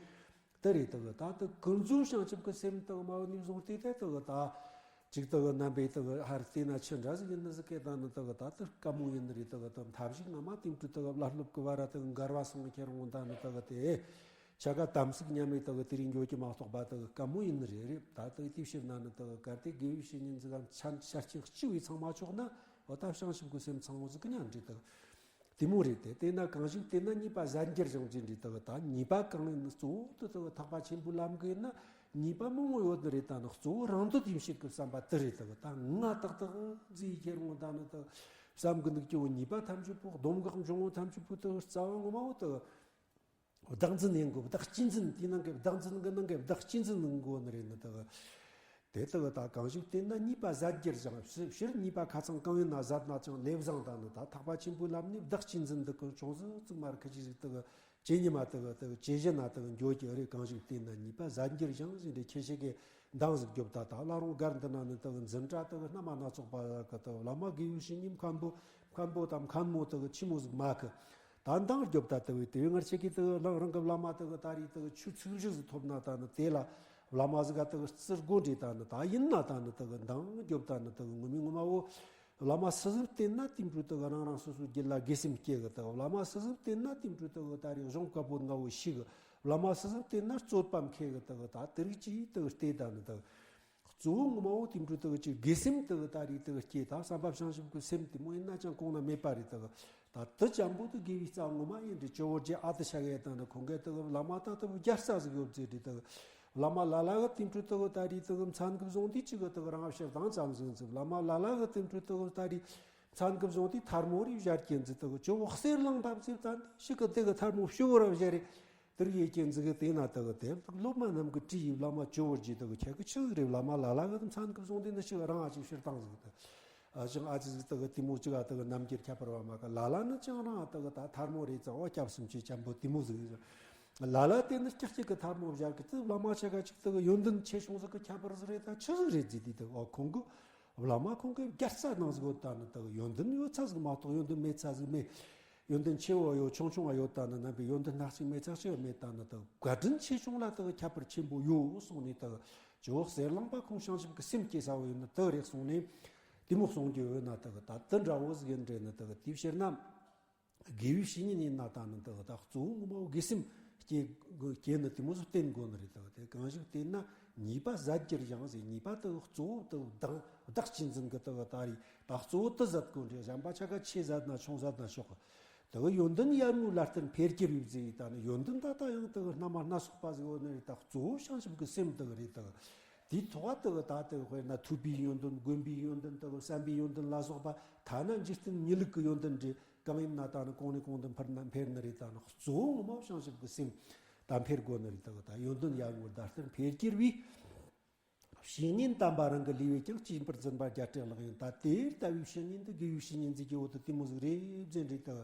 དེ་རེད། དུ་ད་དུ་ཀུན་རྫོབ་བྱང་ཆུབ་ཀྱི་སེམས་དུ་མ་ཡོང་ནས་བཟུང་སྟེ་དེ་དུ་ད་ཅིག་དུ་རྣམ་པའི་དུ་ཧར་བལྟས་ན་ཆི་འདྲ་ཟིག་ཡིན་ནི་ཟིག་གི་ད་ནི་དུ་ད་དུ་དཀའ་མོ་ཡིན་ནི་རེད། དུ་དུ་མཐའ་བཞི་ངོ་མ་དེང་དུས་དུ་བླ་སློབ་ཀྱི་བར་དུ་འགལ་བ་སོང་ཁྱེར་འོང་ད་ནི་དུ་དེ། ཆ་ག་དམ་ཚིག་ཉམས་ལེན་དག་དེ་རིང་འགྱོ་གི་མ་གཏོགས་པ་དག་དཀའ་མོ་ཡིན་ནི་རེད། རེད། ད་དག་དེ་ཕྱིར་ན་ནི་དག་གལ་ཏེ་དགེ་བའི་བཤེས་གཉེན་ཟིག་གམ་ཆ་ཆ་རྐྱེན་གཅིག་བས་ཚང་མ་ཆོག་ན། འོ་ད་བྱང་ཆུབ་ཀྱི་སེམས་ཚང་བོ་ཟིག་གི་ཉན་འདྲི་དག་དེ་མོ་རེད། དེ་དེ་ན་གང་ཞིག་དེ་ན་ཉེས་པ་ཟད་འགྱུར་ཞིང་ཟེར་འདྲི་དག་ད་ཉེས་པ་གང་ཡིན་ནི་གཙོ་བོ་དུ་དག་ཐེག་པ་ཆེན་པོའི་ལམ་གི་ཡིན་ན་ཉེས་པ་མང་བོ་ཡོད་ནི་རེད། ད་ནི་གཙོ་བོ་རང་འདོད་ཡིན་ཕྱིར་གི་བསམ་པ་དེ་རེད། དག་ད་ང་ཏག་ཏག་ཟིག་ཁྱེར་འོང་ད་ནི་དག་བསམ་གི་འདུག་ཀྱི་འོ་ཉེས་པ་ཐམས་ཅད་པོ་སྡོམ་འགག་འབྱུང་བ་ཐམས་ཅད་པོ་དག་རྩ་བ་ངོ་མ་བོ་དག་བདག་འཛིན་ཡིན་དགོས། བདག་གཅེས་འཛིན། དེའི་ནང་གི་བདག་འཛིན་གི་ནང་གི་བདག་གཅེས་འཛིན་ཡིན་དགོས་ནི་རེད། ནི་དག་དེ་དག་ད་གང་ཞིག་བརྟེན་ན་ཉེས་པ་ཟད་འགྱུར་ཞིང་། ཕྱིར་ཉེས་པ་ཁ་ཚང་གང་ཡིན་ན་ཟད་ན་ཅང་ལས་བཟང་དང་ནི། ད་ཐེག་པ་ཆེན་པོའི་ལམ་ནས་བདག་གཅེས་འཛིན་འདི་ཀུན་ཅུང་ཟད་ཙིག་མར་ཁི་ཅི་ཟིག་དག་ཇེ་ཉེ་མ་དག་དག་ཇེ་ཞན་ན་དག་འགྱོ་གི་རེད། གང་ཞིག་བརྟེན་ན་ཉེས་པ་ཟད་འགྱུར་ཞིང་ཟེར་འདྲི་ཁྱེད་ཞིག་གི་འདང་ཟིག་རྒྱོབ། ད་ད་བླ་རུང་སྒར་འདི་ན་ནི་དག་འཛིན་གྲྭ་དག་སྣ་མ་སྣ་ཚོགས་པ་གི་དག་བླ་མ་དགེ་བའི་བཤེས་གཉེན་མཁན་པོ་མཁན་པོ་དང་མཁན་མོ་དག་ཆི་མོ་ཟིག་མ་གི། ད་འདང་རྒྱོབ་ད་དེ་བས་དེ་བས་ངར་ཆེ་གི་དེ་བས་རང་རང་གི་བླ་མ་དེ་བས་ད་རེས་དེ་བས་ཆོས་ཚིག་བཞི་ཟིག་ཐོབ་ན་ད་ནི་དེ་ལ་བླ་མ་ཟིག་ག་དེ་བས་བརྩི་དགོས་འདྲེ་ད་ནི་ད་ཡིན་ན་ད་ནི་དེ་བས་འདང་རྒྱོབ་ད་ནི་དེ་བས་ངོ་མའི་ངོ་མ་བོ། བླ་མ་སུ་ཟིག་བསྟེན་ན་དེ་འཕྲོ་དེ་བས་རང་རང་སོ་སོའི་རྒྱུད་ལ་དགེ་སེམས་སྐྱེ་གི་དེ་བས། བླ་མ་སུ་ཟིག་བསྟེན་ན་དེ་འཕྲོ་དེ་བས་ད་རེས་གཞུང་བཀའ་པོད་ལྔ་བོ་ཤེས་གི། བླ་མ་སུ་ཟིག་བསྟེན་ན་རྩོད་པ་མཁས་གི་དེ་བས། ད་དེ་རིགས་ཀྱིས་དེ་བས་བལྟས་ད་ནི་དེ་བས། གཙོ་བོ་ངོ་མ་བོ་དེ་འཕྲོ་དེ་བས་ཀྱི་དགེ་སེམས་དེ་བས་ད་རེས་དེ་བས་སྐྱེ། ད་བསམ་པ་བྱང་ཆུབ་ཀྱི་སེམས་དེ་མོ་ཡིན་ན་ཅང་གོང་ན་མེད་པ་རེད་དེ་བས། ད་དེ་ཅན་པོ་དེ་དགེ་བའི་རྩ་ངོ་མ་ཡིན་འདྲེ། ཇོ་བོ་རྗེ་ཨ་ཏི་ཤ་ག་ཡ་དང་ནི་ཁོང་གིས་དེ་བས་བླ་མ་ད་དེ་བས་རྒྱལ་ས་ཟིག་ཡོད་ཟེར་འདྲེ་དེ་བས། བླ་མ་ལ་ལ་གི་དེ་འཕྲོ་དེ་བས་ད་རེས་དེ་བས་མཚན་གི་བཟུང་དུས་གཅིག་གི་དེ་བས་རང་ཕྱིར་བཏང་ཙམ་ཟིག་ཟིག་བླ་མ་ལ་ལ་གི་དེ་འཕྲོ་དེ་བས་ད་རེས་མཚན་གི་བཟུང་དུས་ཐལ་མོ་རེ་བཞར་གྱིན་ཟིག་དེ་བས་ཇོ་བོ་གསེར་གླིང་པ་ཟིག་ད་འདི་ཞིག་གི་དེ་གི་ཐལ་མོ་ཕྱུ་བོ་ར་བཞར་རེ། དེར་ཡོད་ཀྱི་འཛི་གི་དེ་ན་དག་དེ་སློབ་མ་རྣམས་ཀྱི་དྲིས་ཡིས་བླ་མ་ཇོ་བོ་རྗེ་དག་ཁྱེད་ཀྱི་ཆི་ཟིག་རེད། བླ་མ་ལ་ལ་གི་མཚན་གི་བཟུང་དེ་ནི་ཞིག་རང་ཨ་ཅིག་ཕྱིར་བཏང་ཟིག་དེ། ཨ་ཅང་ཨ་ཅིག་ཟིག་དག་དེ་མོ་ཅིག་ཨ་དག་རྣམ་འགྱུར་ཁྱད་པར་བ་མ་ག་ལ་ལ་ནི་ཅང་རང་ཨ་དག་ད་ཐལ་མོ་རེད་ཙང་ཨོ་སྐྱབས་སུ་མཆི་ཅན་པོ་དེ་མོ་ཟིག་ལ་ལ་དེ་ནི་ཀྱག་ཀྱག་གི་ཐལ་མོ་བཞག་གི་དེ་བླ་མ་ཆ་ག་ཅིག་དག་ཡོན་ཏན་ཆེ་ཆུང་ཟིག་གི་ཁྱད་པར་ཟིག་རེད། ད་ཆི་ཟིག་རེད་ཟིག་དེ་དག་ཨོ་ཁོང་གི་བླ་མ་ཁོང་གི་རྒྱལ་ས་ནང་ཟིག་ཡོད་ད་ནི་དག་ཡོན་ཏན་ཡོད་ཚ་ཟིག་མ་གཏོགས་ཡོན་ཏན་མེད་ཚ་ཟིག་མེད། ཡོན་ཏན་ཆེ་བོ་ཡོད་ཆུང་ཆུང་བ་ཡོད་ད་ནི་རྣམ་པའི་ཡོན་ཏན་སྣ་གཅིག་མེད་ཚ་གཅིག་མེད་ད་ནི་དག་བཀའ་དྲིན་ཆེ་ཆུང་ལ་དག་ཁྱད་པར་ཆེན་པོ་ཡོད་གསུངས་ནས་དག་ཇོ་བོ་གསེར་གླིང་པ་ཁོང་བྱང་ཆུབ་ཀྱི་སེམས་སྐྱེ་ས་བོ་ཡོད་ན་དག་རེད་གསུངས་ནས་དེ་མོ་གསུང་རྒྱུ་ཡོད་ན་དག་ད་དེ་འདྲ་བོ་ཟིག་ཡིན་འདྲེ་ནི་དག་དེ་ཕྱིར་ན་དགེ་བའི་བཤེས་གཉེན་ཡིན་ན་ད་ནི་དག་ད་གཙོ་བོ་ངོ་མ་བོ་དགེ་སེམས་སྐྱེ་དགོས་སྐྱེ་ནི་དེ་མོ་ཟིག་བསྟེན་དགོས་ནི་རེད། དག་དེ་གང་ཞིག་བསྟེན་ན་ཉེས་པ་ཟད་རྒྱུར་ཡང་ཟེར། ཉེས་པ་དག་གཙོ་བོ་དག་བདག་བདག་གཅེས་འཛིན་གི་དག་ད་རེད། ད་གཙོ་བོ་དེ་ཟད་དགོས་འདྲེ། གཞན་པ་ཆ་ག་ཆེ་ཟད་ན་ཆུང་ཟད་ན་ཆོག་གི། དེ་གི་ཡོན་ཏན་ཡར་ངོའི་ལ་བརྟེན་འཕེལ་གྱི་རེད་ཟེར་ཡི་ད་ནི་ཡོན་ཏན་ད་ལྟ་ཡང་དེ་གི་སྣ་མ་སྣ་ཚོགས་པ་ཟིག་ཡོད་ནི་རེད། ད་གཙོ་བོ་བྱང་ཆུབ་ཀྱི་སེམས་དེ་གི་རེད། དེ་གི་དེའི་ཐོག་དེ་གི་ད་དེ་གི་དཔེར་ན་ཐོས་པའི་ཡོན་ཏན་སྒོམ་པའི་ཡོན་ཏན་དེ་གི་བསམ་པའི་ཡོན་ཏན་ལ་སོགས་པ་ཐ་ན་འཇིག་རྟེན་གཉིད་ལུག་གི་ཡོན་ཏན་རེད། གང་ཡིན་ན་ད་ནི་གོང་ནས་གོང་དུ་འཕེལ་ན་འཕེལ་ནི་རེད། ད་ནི་གཙོ་བོ་ངོ་མ་བྱང་ཆུབ་ཀྱི་སེམས་ད་འཕེལ་དགོས་ནི་རེད། དེ་གི་ད་ཡོན་ཏན་ཡར་ངོའི་ལ་བརྟེན་འཕེལ་གྱི་རེད། བཤེས་གཉེན་དམ་པ་རང་གི་ལུས་པས་ཀྱང་། གཅེས་པར་འཛིན་པ་རྒྱལ་སྲས་ལག་ཡིན། ད་དེ་ལྟ་བུའི་བཤེས་གཉེན་དེ་དགེ་བའི་བཤེས་གཉེན་ཟེར་གྱི་འོ་དེ་དེ་མོ་ཟིག་རེད་ཟེར་འདྲེ་དག་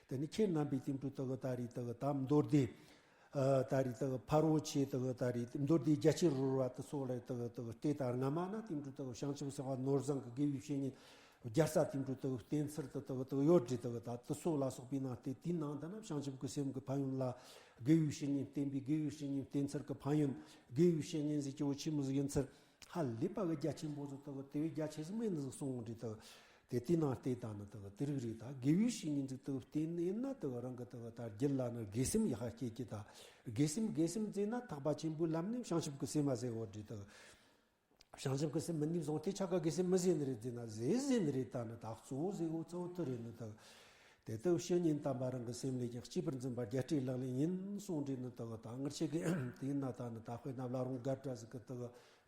དེ་ནི་ཁྱེད་རྣམ་པའི་དེ་འཕྲོ་དག་ད་རེད་དག་ད་མདོ་སྡེ། ད་རེད་དག་ཕ་རོལ་ཆེ་དག་ད་རེད་མདོ་སྡེ་རྒྱ་ཆེར་རོལ་བ་དེ་སོགས་ལ་དག་དག་ལྟས་ད་སྔ་མ་ན་དེ་འཕྲོ་དག་བྱང་ཆུབ་སེམས་དཔའ་ནོར་བཟང་གི་དགེ་བའི་བཤེས་གཉེན། རྒྱལ་ས་དེ་འཕྲོ་དག་བསྟེན་ཚུལ་དུ་དག་དག་ཡོད་རེད། དག་ད་དེ་སོགས་ལ་སོགས་པའི་ནང་དེ་དེའི་ནང་དུ་ན་བྱང་ཆུབ་ཀྱི་སེམས་ཀྱི་ཕན་ཡོན་ལ་དགེ་བའི་བཤེས་གཉེན་བསྟེན་པའི་དགེ་བའི་བཤེས་གཉེན་བསྟེན་ཚུལ་གྱི་ཕན་ཡོན། དགེ་བའི་བཤེས་གཉེན་ཟེར་གྱི་བོ་ཆི་མོ་ཟིག་ཡིན་ཚུལ་ཧ་ལས་པ་གི་རྒྱ་ཆེན་པོ་ཟིག་དག་དེ་བས་རྒྱ་ཆེ་ཟིག་མེད་ནི་ཟིག་གསུང་རེད། དག་དེ་དེའི་ནང་བལྟས་ད་ནི་དག་དེ་རིགས་རེད། ད་དགེ་བའི་བཤེས་གཉེན་ཟིག་དག་བསྟེན་ནི་ཡིན་ན་དག་རང་གི་དག་ད་རྒྱུད་ལ་ནི་དགེ་སེམས་ཡག་པ་སྐྱེ་གི། ད་དགེ་སེམས་དགེ་སེམས་ཟེར་ན་ཐེག་པ་ཆེན་པོའི་ལམ་ནས་བྱང་ཆུབ་ཀྱི་སེམས་མ་ཟེར་བོ་རེད། དག་བྱང་ཆུབ་ཀྱི་སེམས་མི་ནུས་བཟུང་སྟེ་ཆ་ག་དགེ་སེམས་མི་ཟེར་ནི་རེད་ཟེར་ན་ཟེར་ཟེར་ནི་རེད། ད་ནི་ད་གཙོ་བོ་ཟེར་འོ་གཙོ་བོ་དེ་རེད། ནི་ད་དེ་ལྟ་བུ་བཤེས་གཉེན་དམ་པ་རང་གི་སེམས་ལས་ཀྱང་གཅེས་པར་འཛིན་པ་རྒྱལ་སྲས་ལག་ལེན་ཡིན་གསུངས་རེད། ནི་ད་ད་ངར་ཆེ་གི་དེ་ཡིན་ན་ད་ནི་ད་དཔེར་ན་བླ་རུང་སྒར་བཀྲ་ཟིག་གི་ད་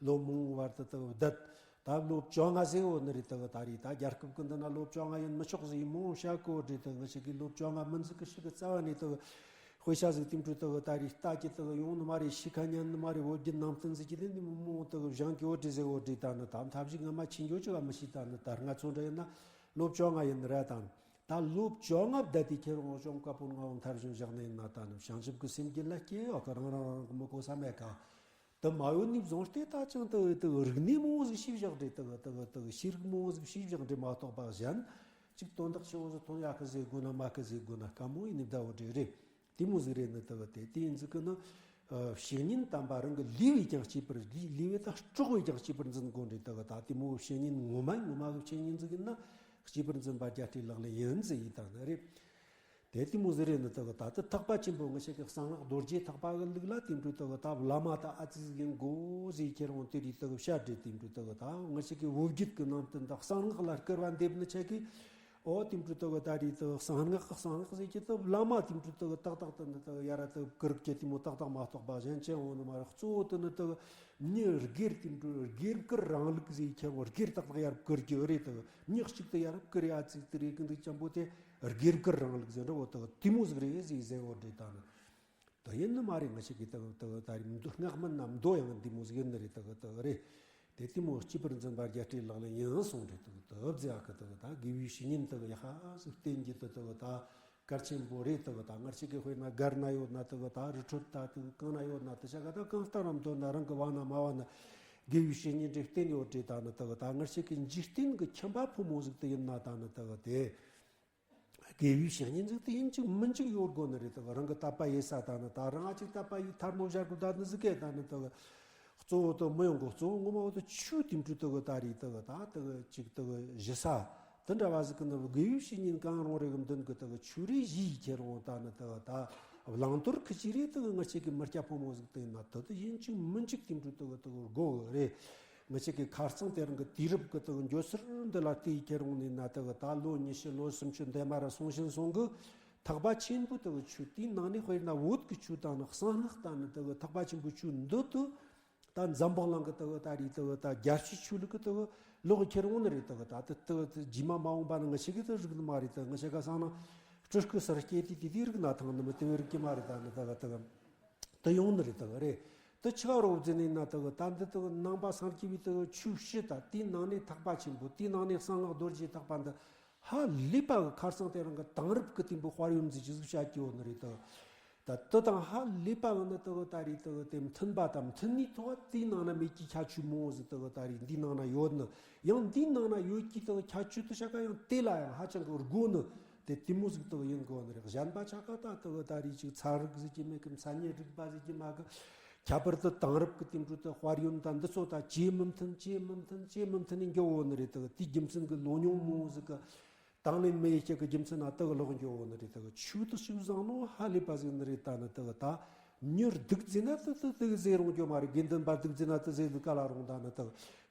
ལོ་མང་བར་དུ་ད་བསྡད་ད་ལོ་བཅོ་ལྔ་ཟེར་འོ་ནི་རེད། ད་ད་རེད་ད་རྒྱལ་ཁབ་ཀྱི་འདི་ན་ལོ་བཅོ་ལྔ་ཡིན་མི་ཆོག་ཟེར་མང་བཤད་གོ་རེད། ད་ངར་ཆེ་གི་ལོ་བཅོ་ལྔ་མི་འཛིན་གི་ཞིག་གི་རྩ་བ་ནས་ད་དཔེ་ཆ་ཟིག་དེ་འཕྲོ་དག་ད་རེས་ལྟ་གི་དག་ཡོང་ནི་མ་རེད། ཤི་ཁ་ཉན་ནི་མ་རེད། བོད་བརྒྱུད་ནང་བསྟན་ཟིག་གི་དེ་འདི་མི་མང་དག་བཞེངས་ཀྱི་འོ་དེ་ཟེར་འོ་དེ་ད་ནི་ད་ཐབས་ཤིག་ང་མ་ཕྱིན་འགྱོ་ཅི་ག་མི་ཤེས། ད་ནི་ད་ང་ཚོ་འདྲ་ཡིན་ན་ལོ་བཅོ་ལྔ་ཡིན་ནི་ར། ད་ནི་ད་ལོ་བཅོ་ལྔ་བསྡད་དེ་ཁྱེད་རང་གཞུང་བཀའ་པོད་ལྔ་བོ་མཐར་ཕྱིན་བཞག་ནི་ཡིན་ན་ད་ནི་བྱང་ཆུབ་ཀྱི་སེམས་རྒྱུད་ལ་སྐྱེ་ཡོད་གི། རང་རང་རང་གི་མི་གོ་ས་མེད་ག་དེ་མ་ཡོད་ནི་བཟུང་སྟེ་ད་ཅང་དག་དག་རིག་གནས་མང་བོ་ཟིག་ཤེས་བཞག་རེད། དག་དག་དག་ཤེས་རིག་མང་བོ་ཟིག་ཤེས་བཞག་རེད་མ་གཏོགས་པ་གཞན་ཅིག་དོན་དག་ཆེ་བོ་ཟིག་ཐོན་ཡག་གི་ཟེར་དགོས་ན་མ་གི་ཟེར་དགོས་ན་དཀའ་མོ་ཡིན་ནི་ད་འོ་དེ་རེད། དེ་མོ་ཟིག་རེད། ནི་དག་དེ་དེ་ཡིན་ཟིག་གི་ནི་བཤེས་གཉེན་དམ་པ་རང་གི་ལུས་པས་ཀྱང་གཅེས་པར་ལུས་ལུས་པས་ད་སྲོག་པས་ཀྱང་གཅེས་པར་འཛིན་དགོས་རེད། དག་ད་དེ་མོ་བཤེས་གཉེན་ངོ་མ་ངོ་མ་གི་བཤེས་གཉེན་ཟིག་ཡིན་ན་གཅེས་པར་འཛིན་པ་རྒྱལ་སྲས་ལག་ལེན་ཡིན་ཟེར་ཡི་ད་ནི་རེད། དེ་དེ་མོ་ཟིག་རེད། ནི་དག་ད་དེ་ཐེག་པ་ཆེན་པོ་ངེད་ཅག་གི་གསང་སྔགས་རྡོ་རྗེ་ཐེག་པ་གི་ལུགས་ལ་དེ་འདྲ་དག་ད་བླ་མ་ད་ཨ་ཙི་ཟིག་ཡིན་དགོས་ཟེར་ཁྱེད་རང་དེ་རིགས་དག་བཤད་རེད། དེ་འདྲ་དག་ད་ངེད་ཅག་གི་བོད་བརྒྱུད་ཀྱི་ནང་བསྟན་དག་གསང་སྔགས་ལ་སྐུར་བ་འདེབས་ནི་ཆ་གི་ཨོ་དེ་འདྲ་དག་ད་རེད། དག་གསང་སྔགས་གསང་སྔགས་ཟེར་གྱི་དག་བླ་མ་དེ་འདྲ་དག་ཏག་ཏག་དེ་འདྲ་དག་ཡ་ར་དག་བཀུར་གྱི་དེ་མོ་ཏག་ཏག་མ་གཏོགས་པ་གཞན་ཅི་ཡང་འོང་ནི་མ་རེད། གཙོ་བོ་དེ་ནི་དག་མྱི་སྒེར་དེ་འདྲ་སྒེར་བཀུར་རང་ལུགས་ཟེར་ཁྱེད་རང་སྒེར་ཏག་ཏག་ཡ་ར་བཀུར་གྱི་རེད། དག་མྱི་གཅིག་དེ་ཡ་ར་བཀུར་ཡ་ཨ་ཙི་དེ་རེད་གི་འདུག་ཅན་པོ་དེ། སྒེར་བཀུར་རང་ལུགས་ཟེར་འདྲ་བོ་དག་དེ་མོ་ཟིག་རེད་ཟེར་ཟེར་བོ་རེད། ད་ནི་དེ་ཡིན་ནི་མ་རེད། ང་ཅག་གི་དག་དག་ད་རེད་མདོ་སྔགས་སྨན་ན་མདོ་ཡང་འདི་མོ་ཟིག་ཡིན་ནི་རེད། དག་དག་རེད། དེ་དེ་མོ་གཅེས་པར་འཛིན་པ་རྒྱལ་སྲས་ལག་ལེན་ཡིན་གསུངས་རེད། དག་དག་ཟེར་ཨ་ཁ་དག་ད་དགེ་བའི་བཤེས་གཉེན་དག་ཡ་ཧ་ཟིག་བསྟེན་གྱི་དག་དག་ད་གལ་ཆེན་པོ་རེད། དག་ད་ང་ཅག་གི་དཔེར་ན་སྒར་ན་ཡོད་ན་དག་ད་རི་ཁྲོད་ད་དག་གང་ན་ཡོད་ན་དེ་ཆ་ག་ད་གང་ལྟར་རམ་འདོད་ན་རང་གི་བ་ན་མ་བ་ན་དགེ་བའི་བཤེས་གཉེན་དེ་བསྟེན་ཡོད་རེད། ད་ནི་དག་ད་ང་ཅག་གི་འཇིག་རྟེན་གྱི་ཁྱིམ་པ་ཕོ་མོ་ཟིག་དེ་ཡིན་ན་ད་ནི་དག་དེ། དགེ་བའི་བཤེས་གཉེན་ཟིག་དེ་ཡིན་གཅིག་མིན་གཅིག་ཡོད་དགོས་ནི་རེད། དག་རང་གི་དད་པ་ཡེ་ས་ད་ནི་ད་རང་ཨ་ཅིག་དད་པ་ཡི་ཐལ་མོ་སྦྱར་དགོས་ད་ནི་ཟིག་གེ་ད་ནི་དག་གཙོ་བོ་དག་མི་ཡོང་གོ། གཙོ་བོ་ངོ་མ་བོ་དག་ཆོས་དེ་འཕྲོ་དག་ད་རེད། དག་ད་དག་ཅིག་དག་ཞི་ས་དེ་འདྲ་བ་ཟིག་གི་ནི་དགེ་བའི་བཤེས་གཉེན་གང་རུང་རེ་གི་མདུན་གི་དག་ཆོས་རེ་ཞུས་ཁྱེར་འོང་ད་ནི་དག་ད་བླང་དོར་ཁི་ཅི་རེད། དག་ང་ཆེ་གི་མི་སྐྱ་ཕོ་མོ་ཟིག་དེ་ན་དག་དེ་ཡིན་གཅིག་མིན་གཅིག་དེ་འཕྲོ་དག་དག་དགོས་གི་རེད། ང་ཆེ་གི་ཁ་རྩང་དེ་རིང་གི་དུས་རབས་གི་དག་འགྱོ་སར་འདི་ལ་བལྟས་ཁྱེར་འོང་ནས་ན་དག་ད་ལོ་ཉི་ཤུ་ལོ་སུམ་ཅུ་འདས་མ་ར་སོང་བཞིན་སོང་གི། ཐེག་པ་ཆེན་པོའི་དག་ཆོས་དེའི་ནང་ནས་དཔེར་ན་བོད་ཀྱི་ཆོས་དང་ནི་གསང་སྔགས་དང་ནི་དག་ཐེག་པ་ཆེན་པོའི་ཆོས་འདི་དུ་ད་འཛམ་བུ་གླིང་གི་དག་ད་རེས་དག་ད་རྒྱལ་སྤྱིའི་ཆོས་ལུགས་ཀྱི་དག་ལོག་ཁྱེར་འོང་ནི་རེད། དག་ད་དེ་དག་དེ་རྗེས་མ་མ་འོངས་པ་ནི་ང་ཆེ་གི་དེ་རིག་ནི་མ་རེད། དག་ང་ཆེ་ག་སང་ན་སྤྲུལ་སྐུ་སར་སྐྱེས་དུས་དེ་དེ་རིག་ན་ཐང་ནི་མི་དེ་བས་རིག་གི་མ་རེད། ད་ནི་དག་དག་དེ་ཡོང་ནི་རེད། དག་རེད། དེ་ཆི་ག་རོགས་བརྫི་ནི་ན་དག་ད་འདི་དག་ནང་པ་སངས་རྒྱས་པའི་དག་ཆོས་བཤད་ད་དེའི་ནང་ནས་ཐེག་པ་ཆེན་པོ་དེའི་ནང་ནས་གསང་སྔགས་རྡོ་རྗེ་ཐེག་པ་འདི་ཧ་ལས་པ་གི་ཁར་སང་དེ་རིང་གི་དེང་རབས་ཀྱི་དེང་པོ་དཔལ་ཡོན་ཟིག་ཅི་ཟིག་བྱ་སྐྱེ་བོ་ནི་རེད་དོ། ད་དེ་དང་ཧ་ལས་པ་གི་ནི་དེ་གི་ད་རེད་དེ་གི་དེ་མཐུན་པ་དང་མཐུན་ནི་ཐོག་དེའི་ནང་ན་མེད་ཀྱི་ཁྱད་ཆོས་མང་བོ་ཟིག་དེ་གི་ད་རེད་འདིའི་ནང་ན་ཡོད་ནི། ཡང་འདིའི་ནང་ན་ཡོད་ཀྱི་དེ་གི་ཁྱད་ཆོས་དེ་ཤ་ཀ་ཡང་དེ་ལ་ཡང་ཧ་ཅང་གི་དགོས་ནི་དེ་དེ་མོ་ཟིག་དེ་གི་ཡིན་དགོས་ནི་རེད། གཞན་པ་ཆ་ཀ་ད་དེ་གི་ད་རེད་ཅིག་ཚན་རིག་ཟིག་གི་མེད་གི། མཚན་ཉིད་རིག་པ་ཟིག་གི་མེད་གི། ཁྱད་པར་དུ་དེང་རབས་ཀྱི་དེང་དུས་དུ་དཔལ་ཡོན་དང་འདི་ཚོ་དང་ཇེ་མི་མཐུན་ཇེ་མི་མཐུན་ཇེ་མི་མཐུན་ནས་འགྱོ་འོ་ནི་རེད། དུ་དེའི་རྒྱུ་མཚན་གྱི་ལོ་ཉུང་མོ་ཟིག་གི་དང་ལེན་མི་ཡེ་ཁྱེད་ཀྱི་རྒྱུ་མཚན་ན་དུ་གི་ལོག་འགྱོ་འོ་ནི་རེད། དུ་ཆོས་དུ་ཞིག་བཟང་ནོ་ཧ་ལས་པ་ཟིག་ནི་རེད། ད་ནི་དུ་གི་ད་མྱུར་སྡུག་ཟེར་ན་དུ་དུ་དུ་གི་ཟེར་རུང་འགྱོ་མ་རེད། དགེ་འདུན་པ་སྡུག་ཟེར་ན་དུ་ཟེར་དུ་ག་ལ་རུང་། ད་ནི་དུ་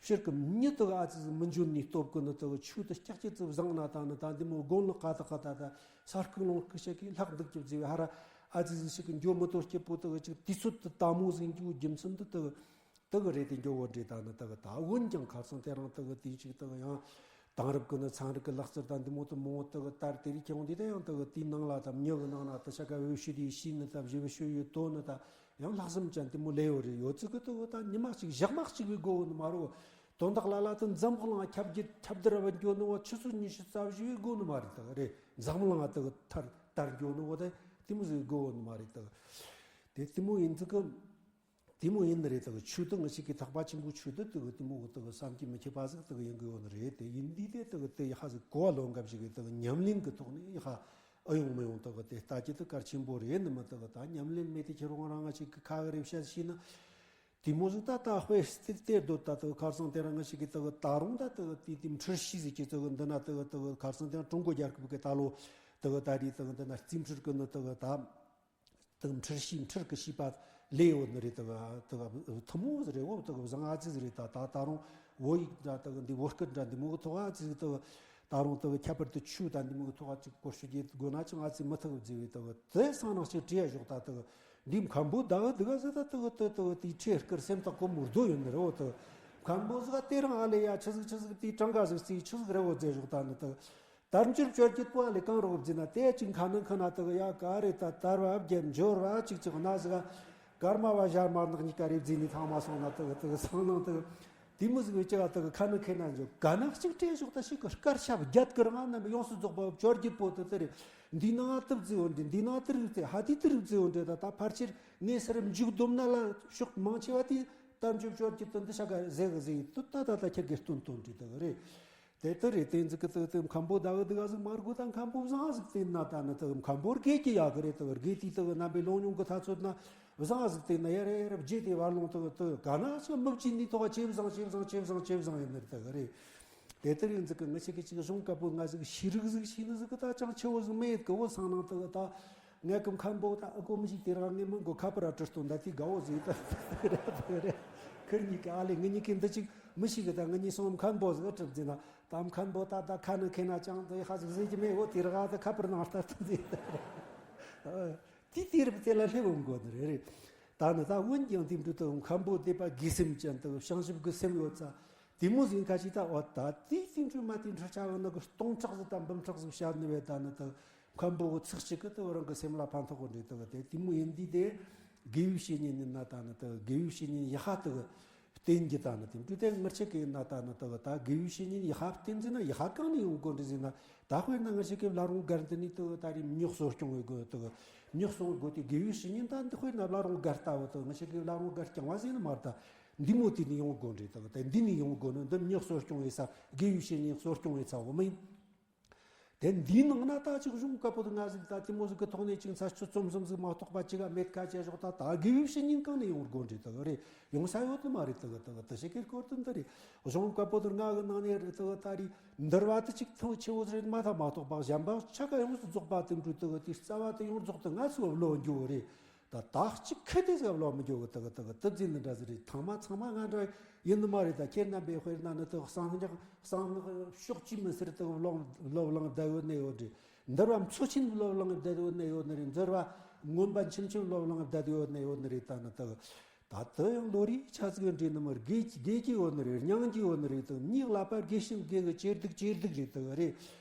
ཕྱིར་གི་མྱི་དུ་གི་ཨ་ཙི་ཟིག་མི་འཇོན་ནི་སྟོབས་གི་ནི་དུ་གི་ཆོས་དུ་ཀྱག་ཀྱི་ཙི་བཟང་ན། ད་ནི་ད་འདི་མོ་དགོན་ལོག་ག་ད་ག་ད་ད། ས་སྐུ་ལོང་སྐུ་ཞིག་གིས་ལྷག་འདུག་ཀྱི་བརྫི་བའི་ཧ་ར་ཨ་ཙི་ཟིག་ཞིག་གི་འགྱོ་མི་ཐོར་སྐྱིད་པོ་དག་ཅིག་དུས་ཚོད་དུ་དལ་མོ་ཟིག་འགྱོ་རྒྱུ་མཚན་དུ་དག་དག་རེད་དེ་འགྱོ་བོ་འདྲེ། ད་ནི་དག་ད་འོན་ཀྱང་ཁ་སང་དེ་རིང་དག་དེ་ཅིག་དག་ཡང་དེང་རབས་ཀྱི་ནི་ཚན་རིག་གི་ལག་རྩལ་དང་འདི་མོ་དུ་མང་བོ་དག་དར་དེ་རིགས་ཁྱེད་འོང་དེ་ད་ཡང་དག་དེའི་ནང་ལ་ད་མྱི་གི་ནང་ན་དུ་ཤ་ཀ་བེ་ཤི་དེ་ཤི་ནི་ད་བཞི་བེ་ཤོ་ཡོད་དོ་ནི་ད་ཡང་ལྷག་བསམ་ཅན་དེ་མོ་ལས་ཡོད་རེད། ཡོད་ཚིག་གི་དག་ད་ཉི་མ་གཅིག་ཞག་མ་གཅིག་བའི་སྒོ་བོ་ནི་མ་རུ། དོན་དག་ལ་ལ་དུ་འཛམ་བུ་གླིང་ཁྱབ་རྒྱུ་ཁྱབ་བརྡལ་བ་འགྱོ་ནི་བ་ཆུ་ཚོད་ཉི་ཤུ་རྩ་བཞི་བའི་སྒོ་ནི་མ་རེད་དག་རེད། འཛམ་གླིང་ང་དག་ཐར་དར་འགྱོ་ནི་བ་དེ་དེ་མོ་ཟིག་སྒོ་ནི་མ་རེད་དག་དེ་དེ་མོ་ཡིན་ཚིག་གི་དེ་མོ་ཡིན་ནི་རེད། དག་ཆོས་དུ་ང་ཞིག་གི་ཐེག་པ་ཆེན་པོའི་ཆོས་དུ་དག་དེ་མོ་དག་བསམ་གྱིས་མི་ཁྱབ་པ་ཟིག་དག་ཡིན་གི་ཡོད་ནི་རེད། དེ་ཡིན་དུས་དེ་དག་དེ་ཡ་ཧ་ཟིག་གོ་བ་ལོན་སྐབས་ཤིག་གི་དག་ཉམས་ལེན་གི་ཐོག་ནས་ཡ་ཧ་ཨེ་ཡོང་མི་ཡོང་དག་དེ་ལྟ་རྒྱུ་དེ་གལ་ཆེན་པོ་རེད་ནི་མི། དག་ད་ཉམས་ལེན་མེད་དེ་ཁྱེད་རང་རང་ང་ཞིག་གི་ཁ་གི་རེ་བཤད་ཤེས་ན། དེ་མོ་ཟིག་ད་ལྟ་དཔེ་སྟེར་སྟེར་སྡོད་ད་དུ་ཁ་སང་དེ་རིང་ང་ཞིག་གིས་དུ་ད་རུང་ད་དུ་དེ་དེ་འཁྲུལ་ཤེས་ཟིག་གི་དུ་འདི་ན་དུ་དུ་ཁ་སང་དེ་རིང་ཀྲུང་གོ་རྒྱལ་ཁབ་ཀྱི་ད་ལོ་དུ་ད་རེས་དུ་འདི་ན་རྩིས་འཁྲུལ་གི་ནི་དུ་ད་དུ་འཁྲུལ་ཤེས་འཁྲུལ་གི་ཤེས་པ་ལས་ཡོད་ནི་རེད། དུ་དུ་ཐུ་མོ་ཟིག་རེད། འོ་དུ་བཟང་ཨ་ཙི་ཟིག་རེད། ད་ད་ད་རུང་བོད་ཡིག་འདྲ་དུ་འདི་བོད་སྐད་འདྲ་འདི་མོ་གི་ཐོག་ཨ་ཙི་ཟིག་དུ། ད་རུང་དུ་ཁྱད་པར་དུ་ཆོས་དང་འདི་མོ་གི་ཐོག་ཅིག་སྐོར་ཞུ་རྒྱུ་དགོས་ན་ཅང་ཨ་ཙི་མི་ཐུག་བརྫི་བའི་དུ་དེ་སང་ནང་ཞིག་བྲིས་ཡ་ཞོག་ད་དུ་འདི་མཁན་པོ་ད་གི་དུ་ག་ཟེར་ད་དུ་དུ་དུ་དེའི་ཁྲེ་སྐུར་སེམས་ཐག་གོ་མུར་རྡོ་ཡོད་ནི་རེད། འོ་དུ་མཁན་པོ་ཟིག་དེ་རང་ཨ་ལེ་ཡ་ཆི་ཟིག་ཆི་ཟིག་དེའི་གྲངས་ཀ་ཟིག་རྩིས་ཆི་ཟིག་རེད། འོ་ཟེར་ཞོག་ད་ནི་དུ་དལ་འབྱོར་བཅོ་བརྒྱད་པོ་ཨ་ལེ་གང་རོགས་བརྫི་ན་དེ་ཅིག་ཁ་ནང་ཁ་ན་དུ་ཡ་ག་རེ་ད་དར་བ་བརྒྱད་འབྱོར་བ་ཅིག་ཅིག་ན་ཟིག་སྐར་མ་བ་ཞར་མ་ནག་གཉིས་ཀ་རེ་བརྫིས་ནས་ཐང་མ་སོང་ན་དུ་དུ་སང་ནང་དུ། དེ་མོ་ཟིག་བའི་ཅི་ག་དུ་གི་ཁ་ནི་ཁེ་ན་འཇོག་ག་ན་གཅིག་སྤྲད་ཞོག་ད་ཞིག་གི་སྐར་ཆ་བརྒྱད་ཀི་རང་རྣམས་ཡོངས་སུ་རྫོགས་པ་བཅོ་བརྒྱད་པོ་དུ་དེ་རེད། འདི་ནང་དུ་བརྫི་འོ་འདི་འདི་ནང་དུ་རིག་ཚེ་ཧ་དེ་དུ་རིག་བརྫི་འོ་འདྲེ་ད་ད་ཕར་ཆེར་ངས་སར་མཇུག་བསྡོམས་ན་ལ་ཤོག་མང་ཆེ་བ་དེ་དལ་འབྱོར་བཅོ་བརྒྱད་དུ་འདི་ཤ་ག་ཟེ་གི་ཟེ་ཡི་དུ་ད་ད་ད་ཁྱེད་ཀྱི་སྟོན་སྟོན་འདྲེ་དུ་གི་རེད། དེ་ལྟར་རེད། དེ་ཚིག་གི་དག་དེ་མཁན་པོ་ད་གི་དག་ཟིག་མ་དགོས་ད་མཁན་པོ་བཟང་ཟིག་བསྟེན་ན་ད་ནི་དག་མཁན་པོ་དགེ་གི་ཡག་གི་རེད། དག་དགེ་དེའི་དག་རྣམ་པའི་ལོ་ཉུང་གི་ཐ་ཚོད་ན་བཟང་ཟིག་བསྟེན་ན་ཡ་རེ་རབ་རྗེས་དེ་བར་ལོང་དག་དག་ག་ན་ཞིག་མི་བཅིན་ནི་ཐོག་ཇེ་བཟང་ཇེ་བཟང་ཇེ་བཟང་ཇེ་བཟང་ཡིན་ནི་དག་རེད། དེ་ལྟར་ཡིན་ཟིག་གི་ངི་ཞིག་གི་ཅིག་གཞུང་བཀའ་པོད་ང་ཟིག་ཤེས་རིག་ཟིག་ཤེས་ནི་ཟིག་གི་ད་ཅང་ཆེ་བོ་ཟིག་མེད་གི། འོ་སང་ནང་དག་ད། ངས་ཀི་མཁན་པོ་ད་ཨ་ཀོ་མི་ཞིག་དེ་རང་ངས་མི་མགོ་ཁ་པར་ར་བྲི་སྟོན་ད་དེ་དགའ་བོ་ཟིག་ད་རེད་རེད། ཁིར་གཉིས་ཀ་ཨ་ལེ་ངི་གཉིས་ཀི་འདི་ཅིག་མི་ཞིག་གི་ད་ངི་གཉིས་སོང་མཁན་པོ་ཟིག་གྲུབ་ཟིན་ན་ད་མཁན་པོ་ད་ད་ཁ་ནི་ཁེ་ན་ཅང་ད་ཧ་ཟིག་ཟིག་གི་མེད། འོ་དེ་ར་ད་ཁ་པར་ནང་ལྟ་ད་ཟིག་ད་རེད། དེ་དེ་རབ་དེ་ལ་སླེབས་འོང་དགོས་ནི་རེད་རེད། ད་ནི་ད་འོན་ཀྱང་དེ་འདྲ་ད་མཁན་པོ་དེ་པ་དགེ་སེམས་ཅན་ད་བྱང་ཆུབ་ཀྱི་སེམས་ཡོད་ཙང་། དེ་མོ་ཟིག་ཁ་ཅིག་ད་འོ་ད་དེའི་སྟེང་དྲུད་མ་དེ་འཕྲུལ་ཆ་བ་ནི་གི་སྟོང་ཕྲག་ཟིག་དང་འབུམ་ཕྲག་ཟིག་བཤད་ནི་བས། ད་ནི་ད་མཁན་པོ་གི་ཚིག་གཅིག་གི་ད་རང་གི་སེམས་ལ་ཕན་ཐོགས་གི་འདྲེ་ད་གི་དེ་དེ་མོ་ཡིན་དུས་དེ་དགེ་བའི་བཤེས་གཉེན་ཡིན་ན་ད་ནི་ད་དགེ་བའི་བཤེས་གཉེན་ཡག་པ་ད་གི་བསྟེན་རྒྱུ་ད་ནི་དེ་འདྲ་དེ་ངར་ཆེ་གི་ཡིན་ན་ད་ནི་ད་གི་ད་དགེ་བའི་བཤེས་གཉེན་ཡག་པ་བསྟེན་ཟིན་ན་ཡག་པ་གང་ནས་ཡོང་དགོས་འདྲེ་ཟིན་ན། ད་དཔེར་ན་ངར་ཆེ་གི་བླ་རུང་སྒར་འདི་ནས་ད་གི་ད་རེས་མྱི་གསོ་སྐྱོང་བའི་དགོས་ད་གི་མྱི་གསོ་དགོས་དེ་དགེ་བའི་བཤེས་གཉེན་ད་འདི་དཔེར་ན་བླ་རུང་སྒར་ལྟ་བུ་ད་ངར་ཆེ་གི་བླ་རུང་སྒར་རྐྱང་བ་ཟིན་ནི་མ་རེད་ད། འདི་མོ་དེ་ནས་ཡོང་དགོས་འདྲེ་ད་གི་ད་འདི་ནས་ཡོང་དགོས་ནི་འདི་མྱི་གསོ་སྐྱོང་བའི་ས་དགེ་བའི་བཤེས་གཉེན་གསོ་སྐྱོང་བའི་ཚ་བོ་མིན། དེ་འདིའི་ནང་ན་ད་ཅིག་གཞུང་བཀའ་པོད་ལྔ་ཟིག་ད་དེ་མོ་ཟིག་གི་ཐོག་ནས་ཅིག་ཚ་ཆུ་ཙོམ་ཙོམ་ཟིག་མ་གཏོགས་པ་ཅིག་ག་མེད་ཁ་ཆེ་ཞོག་ད་ད་དགེ་བའི་བཤེས་གཉེན་གང་ནས་ཡོང་དགོས་འདྲི་དག་རེད། ཡོང་ས་ཡོད་ནི་མ་རེད་དག་དག་དག་ཤེས་ཀྱི་སྐོར་དུ་འདི་རེད། གཞུང་བཀའ་པོད་ལྔ་གི་ནང་ནས་རེད་དག་ད་རེད། འདིར་བ་དུ་ཅིག་ཐང་ཆེ་བོ་ཟིག་རེད་མ་ཐག་མ་གཏོགས་པ་གཞན་པ་ཆ་ག་ཡོངས་སུ་རྫོགས་པ་དེ་འདྲ་དག་དེ་རྩ་བ་དུ་ཡོངས་རྫོགས་དུ་ང་ཚོ་བློ་འགྱོ་རེད། ད་དག་ཅིག་ཁ་དེ་ཟིག་བློ་མི་འགྱོ་གི་དག་དག་དུ་འཛིན་ནི་འདྲ་ཟིག་རེད། ཐང་མ་ཚང་མ་ང་འདྲ་ཡིན་ནི་མ་རེད། ད་ཁྱེད་རྣམ་པའི་དཔེར་ན་ནི་དག་གསང་སྔགས་གསང་སྔགས་ཕྱོགས་གཅིག་མི་ཟེར་དག་བློ་བློ་བླངས་བསྡད་ཡོད་ནི་ཡོད་རེད། འདིར་བ་མཚོ་ཆེན་སློབ་གླིང་བསྡད་ཡོད་ནི་ཡོད་ནི་རེད། འདིར་བ་མངོན་པ་མཆིམས་ཆེན་སློབ་གླིང་བསྡད་ཡོད་ནི་ཡོད་ནི་རེད། ད་ནི་དག་ད་དུ་ཡང་ལོ་རེའི་ཆ་ཟིག་འདྲེས་ནི་མར་དགེ་དགེ་གི་ཡོད་ནི་རེད། སྙིང་རྗེ་ཡོད་ནི་རེད། དུ་མྱི་གླ་པ་དགེ་ཞིང་དགེ་གི་ཅེར་སྡུག་ཅེར་སྡུག་རེད་དུ་རེད།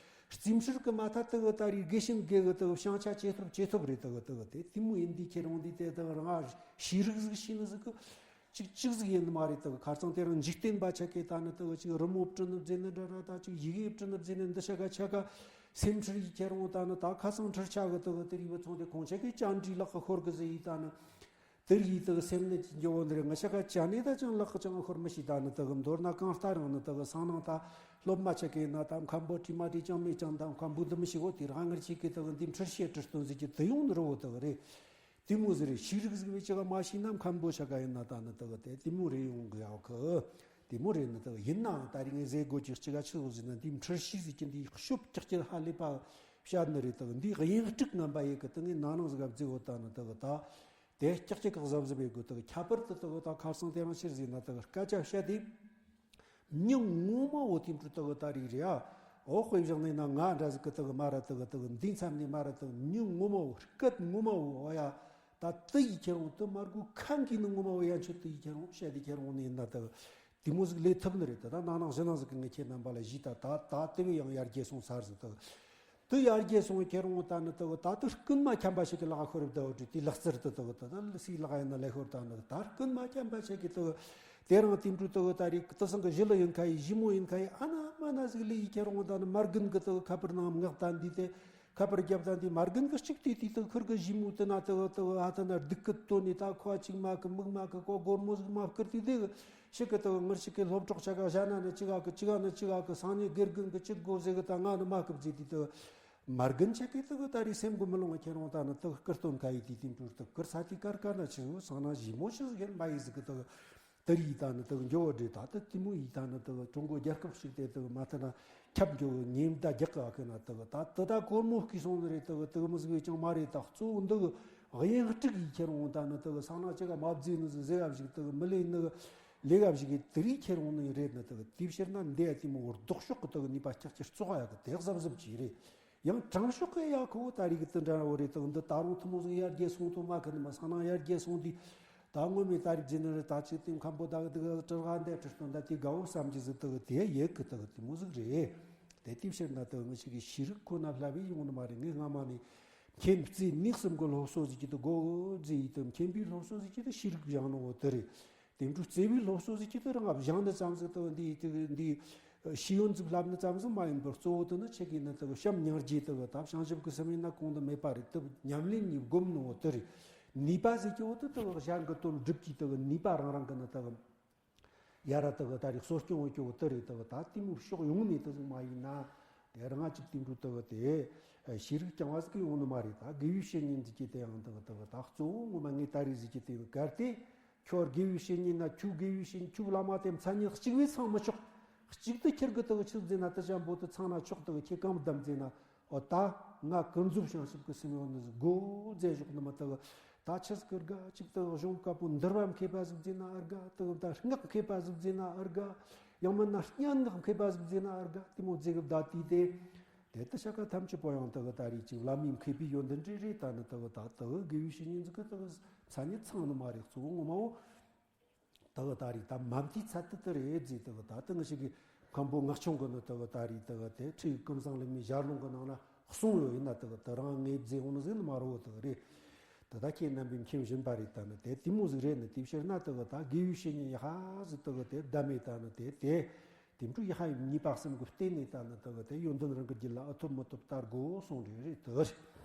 རྩིས་སྲོལ་གི་མ་ཐ་དུ་གི་ད་རེས་དགེ་ཞིང་དགེ་གི་དུ་བྱང་ཆ་ཇེ་ཐོབ་ཇེ་ཐོབ་རེད། དུ་དུ་དེ་དེ་མོ་ཡིན་དུས་ཁྱེད་རང་འདི་དེ་དུ་རང་ཤེས་རིག་ཟིག་ཤེས་ནི་ཟིག་གི་ཅིག་ཅིག་ཟིག་ཡིན་ནི་མ་རེད། དག་ཁ་སང་དེ་རིང་འཇིག་རྟེན་པ་ཆ་གས་ད་ནི་དག་ཅིག་རི་མོ་བྲི་ནི་མཛེས་ནི་འདྲ་འདྲ། ད་ཅིག་ཡི་གེ་བྲི་ནི་མཛེས་ནི་འདི་ཆ་ག་ཆ་ག་སེམས་ཁྲལ་ཡི་ཁྱེར་འོང་ད་ནི་ད་ཁ་སང་ཁྲལ་ཆ་གི་དག་དེ་རིག་པ་ཚོང་དེ་ཁོང་ཆ་གས་ཅང་འདྲི་ལག་གི་ཤོར་གི་ཟེར་ཡི་ད་ནི་དེ་རིག་དག་སེམས་ནི་ཅི་འགྱོ་བོ་འདི་རེད། ང་ཆ་ག་ཅ་ནི་ད་ཅང་ལག་གི་ཅང་ཤོར་མི་ཤེས། ད་ནི་དག་མདོར་ན་གང་ལྟར་རང་ནི་དག་སང་ནང་ད་སློབ་མ་ཆ་གས་ན་ད་མཁན་པོ་བྲིས་མ་བྲིས་ཅང་མེད་ཅང་ད་མཁན་པོ་འདི་མི་ཤེས་གོ་དེ་རང་ངར་ཆེ་གི་དག་འདི་ཁྲལ་བཤད་ཁྲི་སྟོན་ཟེར་གི་དུ་ཡོང་ནི་རེད་བོ་དག་རེད། དེ་མོ་ཟིག་རེད། ཤེས་རིག་ཟིག་བས་ཅི་ག་མ་ཤེས་ན་མཁན་པོ་ཆ་ག་ཡིན་ན་ད་ནི་དག་དེ་དེ་མོ་རེད་ཡོང་གི་ཡོད་གི། དེ་མོ་རེད་ནི་དག་ཡིན་ནའང་ད་རིང་ངས་ཟེར་དགོས་ཀྱི་ཅི་ག་ཆི་ཟིག་ཟེར་ན་འདི་ཁྲི་ཤི་ཟིག་གི་འདི་ཤོབ་ཀྱག་ཀྱི་ཧ་ལས་པ་བཤད་ནི་རེད། དག་འདི་དབྱིངས་སྤྲུག་ངན་པ་ཡེ་གི་དུ་ངས་ན་ནིང་ཟིག་ག་བརྫི་བོ་ད་ནི་དག་ད་དེ་ཀྱག་ཀྱག་གི་གཟབ་གཟབ་ཡེ་དགོས། དག་ཁྱད་པར་དུ་དག་ད་ཁ་སང་དེ་རིང་ཕྱིར་ཟིག་ན་དག་སྐད་ཆ་བཤད་དེ། མྱི་ངོ་མ་བོ་དེ་འཕྲུལ་དག་ད་རེད་རེད་ཨ། འོ་དཔེ་བཞག་ནས་ན་ང་འདྲ་ཟིག་གི་དག་མ་ར་དག་དག་འདི་མཚམས་ནས་མ་ར་དག་མྱི་ངོ་མ་བོ་སྐད་ངོ་མ་བོ་འོ་ཡ། ད་དུ་ཡི་ཁྱེར་འོང་དུ་མར་གུ་ཁ་འགི་ནི་ངོ་མ་བོ་ཡ་མཆུ་དུ་ཡི་ཁྱེར་འོང་བཤད་དེ་ཁྱེར་འོང་ནས་ན་དག་དེ་མོ་ཟིག་ལས་ཐུབ་ནི་རེད། ད་ད་ན་ནིང་གཞེས་ནིང་ཟིག་གི་ངས་ཁྱེད་རྣམ་པ་ལ་ཞུས་ད་ད་ད་དེ་བས་ཡང་ཡར་རྒྱས་སོང་ཚར་ཟིག་དག་དུ་ཡར་རྒྱས་སོང་ཁྱེར་འོང་ད་ནི་དུ་ད་དུ་རྐུན་མ་འཁྱམ་པ་ཞིག་གི་ལག་ཤོར་བསྡད་འོ་དྲི་དེ་ལག་རྩལ་དུ་དུ་དུ་ད་ལ་སིའི་ལག་ཡིན་ན་ལས་ཤོར་ད་ནི་ད་རྐུན་མ་འཁྱམ་པ་ཞིག་གི་དུ་དེ་རང་དེ་འཕྲུལ་དུ་ད་རེས་དུ་སང་གི་ཞི་ལུ་ཡིན་ཁ་ཡི་ཞི་མོ་ཡིན་ཁ་ཡི་ཨ་ན་མ་ན་ཟིག་ལི་ཡི་ཁྱེར་འོང་ད་ནི་མ་རྒན་གི་དུ་ཁ་པར་ནང་མངགས་ད་འདི་དེ་ཁ་པར་རྒྱབ་ད་འདི་མ་རྒན་གི་གཅིག་དུས་དུས་དུ་ཁུར་གི་ཞི་མོ་དུ་ན་དུ་དུ་ཨ་ད་ན་སྡུག་གི་དོ་ནི་ད་ཁོ་ཅིག་མ་གི་མིག་མ་གི་ཀོ་སྒོར་མོ་ཟིག་མ་བསྐུར་དུས་དེ་གི་ཤི་གི་དུ་ངར་ཤི་གི་སློབ་གྲོགས་ཆ་ག་ཞ་ན་ནི་ཅི་ག་གི་ཅི་ག་ནི་ཅི་ག་གི་སང་ཉིན་དགེ་རྒན་གི་ཅི་དགོ་ཟེ་གི་ད་ང་ནི་མ་གི་བརྫི་དུས་དུ་མ་རྒན་ཆ་གི་དུ་གི་ད་རེས་སེམས་གི་མི་ལོང་ཁྱེར་འོང་ད་ནི་དུ་སྐུར་སྟོན་ཁ་ཡི་དུས་དུས་འཕྲུལ་དུ་སྐུར་ས་དུས་ཀར་ཀར་ན་ཆི་ཟིག་སང་ན་ཞི་མོ་ཆི་ཟིག་ཡིན་མ་ཡི་ཟིག་གི་དུ་དུ་རི་ད་ནི་དུ་འགྱོ་བ་འདྲེ་ད་དུ་དུ་མོ་ཡི་ད་ནི་དུ་ཀྲུང་གོ་རྒྱལ་ཁབ་ཞིག་དེ་དུ་མ་ཐུ་ན་ཁྱབ་འགྱོ་ཉེམ་ད་རྒྱག་གི་ཨ་ཁི་ན་དུ་ད་དུ་ད་སྒོར་མོ་བསྐུས་སོང་ནི་རེད། དུ་དུ་མི་ཟིག་བས་ཀྱང་མ་རེད། ད་གཙོ་བོ་འདི་གི་དབྱིངས་སྤྲུག་ཡི་ཁྱེར་འོང་ད་ནི་དུ་སང་ན་ཅི་ག་མ་བརྫི་ནི་ཟེ་ག་ཞིག་དུ་མི་ལེ་ནི་ལེ་ག་ཞིག་གི་དུ་རི་ཁྱེར་འོང་ནི་རེད། ནི་དུ་དེ་ཕྱིར་ན་འདི་ཡ་དེ་མོ་བོར་ལྡོག་ཕྱོགས་གི་དུ་ནུས་པ་ཀྱག་ཀྱག་བཙོག་ཡ་གི་དེ་གཟབ་གཟབ་ཅིག་རེད། ཡང་དྲང་ཕྱོགས་གི་ཡ་ཁོ་བོ་ད་རིག་གི་དུ་འདྲ་བོ་རེད། དུ་འདི་ད་རུང་ཐུ་མོ་ཟིག་ཡར་རྒྱས་སོང་དུ་མ་ཁི་ནི་མ་སང་ན་ཡར་རྒྱས་སོང་དུས་ད་ངོ་མའི་ད་རིག་རྫི་ནི་རེད། ད་ཅིག་དེ་མཁན་པོ་ད་གི་དུ་གི་ཀྲི་ག་འདས་ཁྲི་སྟོན་ད་དེ་དགའ་བོ་བསམ་གྱི་ཟིག་དུ་གི་དེ་ཡེ་གི་དུ་གི་དེ་མོ་ཟིག་རེད། དེ་དེ་ཕྱིར་ན་དུ་ངི་ཞིག་གི་ཤེས་རིག་ཁོ་ན་ལྷ་བའི་ཡོང་ནི་མ་རེད། ངས་སྔ་མ་ནས་མཁྱེན་བརྩེ་ནུས་གསུམ་གི་སློབ་གསོ་ཟིག་གི་དུ་གོ་རྫི་ཡི་དུ་མཁྱེན་པའི་སློབ་གསོ་ཟིག་གི་དུ་ཤེས་རིག་སྦྱང་ནོ་དུ་རེད། དེ་འཕྲོ་བརྩེ་བའི་སློབ་གསོ་ཟིག་གི་དུ་རང་སྦྱང་ནི་ཙམ་ཟིག་དུ་འདི་དུ་འདི་ཤེས་ཡོན་ཟིག་བསླབ་ནི་ཙམ་ཟིག་མ་ཡིན་པར་གཙོ་བོ་དུ་ནི་ཆེ་གི་ནི་དུ་བྱམས་སྙིང་རྗེ་དུ་ད་བྱང་ཆུབ་ཀྱི་སེམས་ཡིན་ན་གོང་དུ་མེད་པ་རེད། དུ་ཉམས་ལེན་གཉིས་སྒོམ་ནོ་དུ་རེད། ནུས་པ་ཟིག་གི་འོ་དུ་དུ་གཞན་གི་དོན་སྒྲུབ་ཀྱི་དུ་ནུས་པ་རང་རང་གི་ནི་དུ། ཡ་ར་དག་ད་རེས་གསོ་སྐྱོང་འོས་སྐྱོ་དུ་རེད། དག་ད་དེ་མོ་ཕྱོགས་ཡོང་ནས་དུ་ཟིག་མ་ཡིན་ན་དེ་རང་ཅིག་དེ་འགྲོ་དག་དེ་ཤེས་རིག་རྐྱང་བ་ཟིག་ཡོང་ནི་མ་རེད། ད་དགེ་བའི་བཤེས་གཉེན་ཟིག་གི་དེ་ཡང་དག་དག་ད་གཙོ་བོ་ངོ་མ་ངས་ད་རེས་ཟིག་གི་དེ་གར་དེ་ཁྱོད་དགེ་བའི་བཤེས་གཉེན་ན་ཁྱོད་དགེ་བའི་བཤེས་ཁྱོད་བླ་མ་དེ་མཚན་ཉིད་གཅིག་བས་ཚང་མི་ཆོག་གཅིག་ཏུ་ཁྱེར་གི་དག་ཆི་ཟེར་ན་དུ་ཅམ་པོ་དུ་ཚང་ན་ཆོག་དག་ཁྱེད་གང་བདམས་ཟེར་ན། འོ་ད་ང་ཀུན་རྫོབ་བྱང་ཆུབ་ཀྱི་སེམས་ཡོད་ནི་ཟིག་དགོ་རྫས་ཞོག་ནི་མ་དག་ད་ཆི་ཟིག་གི་དགའ་ཅིག་དག་གཞུང་བཀའ་པོད་འདུལ་བ་མཁས་པ་ཟིག་ཟེར་ན་ཨར་དགའ་དག་ད་སྔགས་མཁས་པ་ཟིག་ཟེར་ན་ཨར་དགའ་ཡང་མིན་ན་སྙན་ངག་མཁས་པ་ཟིག་ཟེར་ན་ཨར་དགའ་དེ་མོ་རྫས་གི་ད་དུས་དེ་དེ་ད་ཤ་ཁ་ཐམས་ཅད་པོ་ཡང་དག་ད་རེས་ཅིག་བླ་མའི་མཁས་པའི་ཡོན་ཏན་རེ་རེ་ད་ནི་དག་ད་དག་དགེ་བའི་བཤེས་གཉེན་ཟིག་གི་དག་མཚན་ཉིད་ཚང་ནི་མ་རེད། གཙོ་བོ་ངོ་མ་བོ། དག་ད་རེས་ད་མ་མཐའི་ཚད་དུ་དུ་རེད་ཟེར། དག་ད་དུ་ང་ཞིག་གི་མཁན་པོ་ངག་ཆུང་གི་ནི་དག་ད་རེས་དག་དེ་ཁྲིད་ཀུན་བཟང་གླིང་མའི་ཞལ་ལུང་གི་ནང་ན་གསུངས་ཡོད་ཡིན་ན་དག་དུ་རང་ངེས་བཟླས་འོང་ནི་ཟིག་ནི་མ་རོ་དག་རེད། དེ་ད་ཁྱེད་རྣམ་པས་མཁྱེན་བཞིན་པ་རེད། ད་ནི་དེ་དེ་མོ་ཟིག་རེད། ནི་དེ་ཕྱིར་ན་དག་ད་དགེ་བའི་བཤེས་གཉེན་ཡ་ཧ་ཟིག་དག་དེ་ད་མེད། ད་ནི་དེ་དེ་དེ་འཕྲོ་ཡ་ཧ་ཡིན་གཉིས་པ་གསུམ་གི་བརྟེན་ནས་ད་ནི་དག་དེ་ཡོན་ཏན་རང་གི་རྒྱུད་ལ་ཨ་ཐོབ་མི་ཐོབ་ལྟ་དགོས་གསུངས་རེད། རེད་དག་རེད།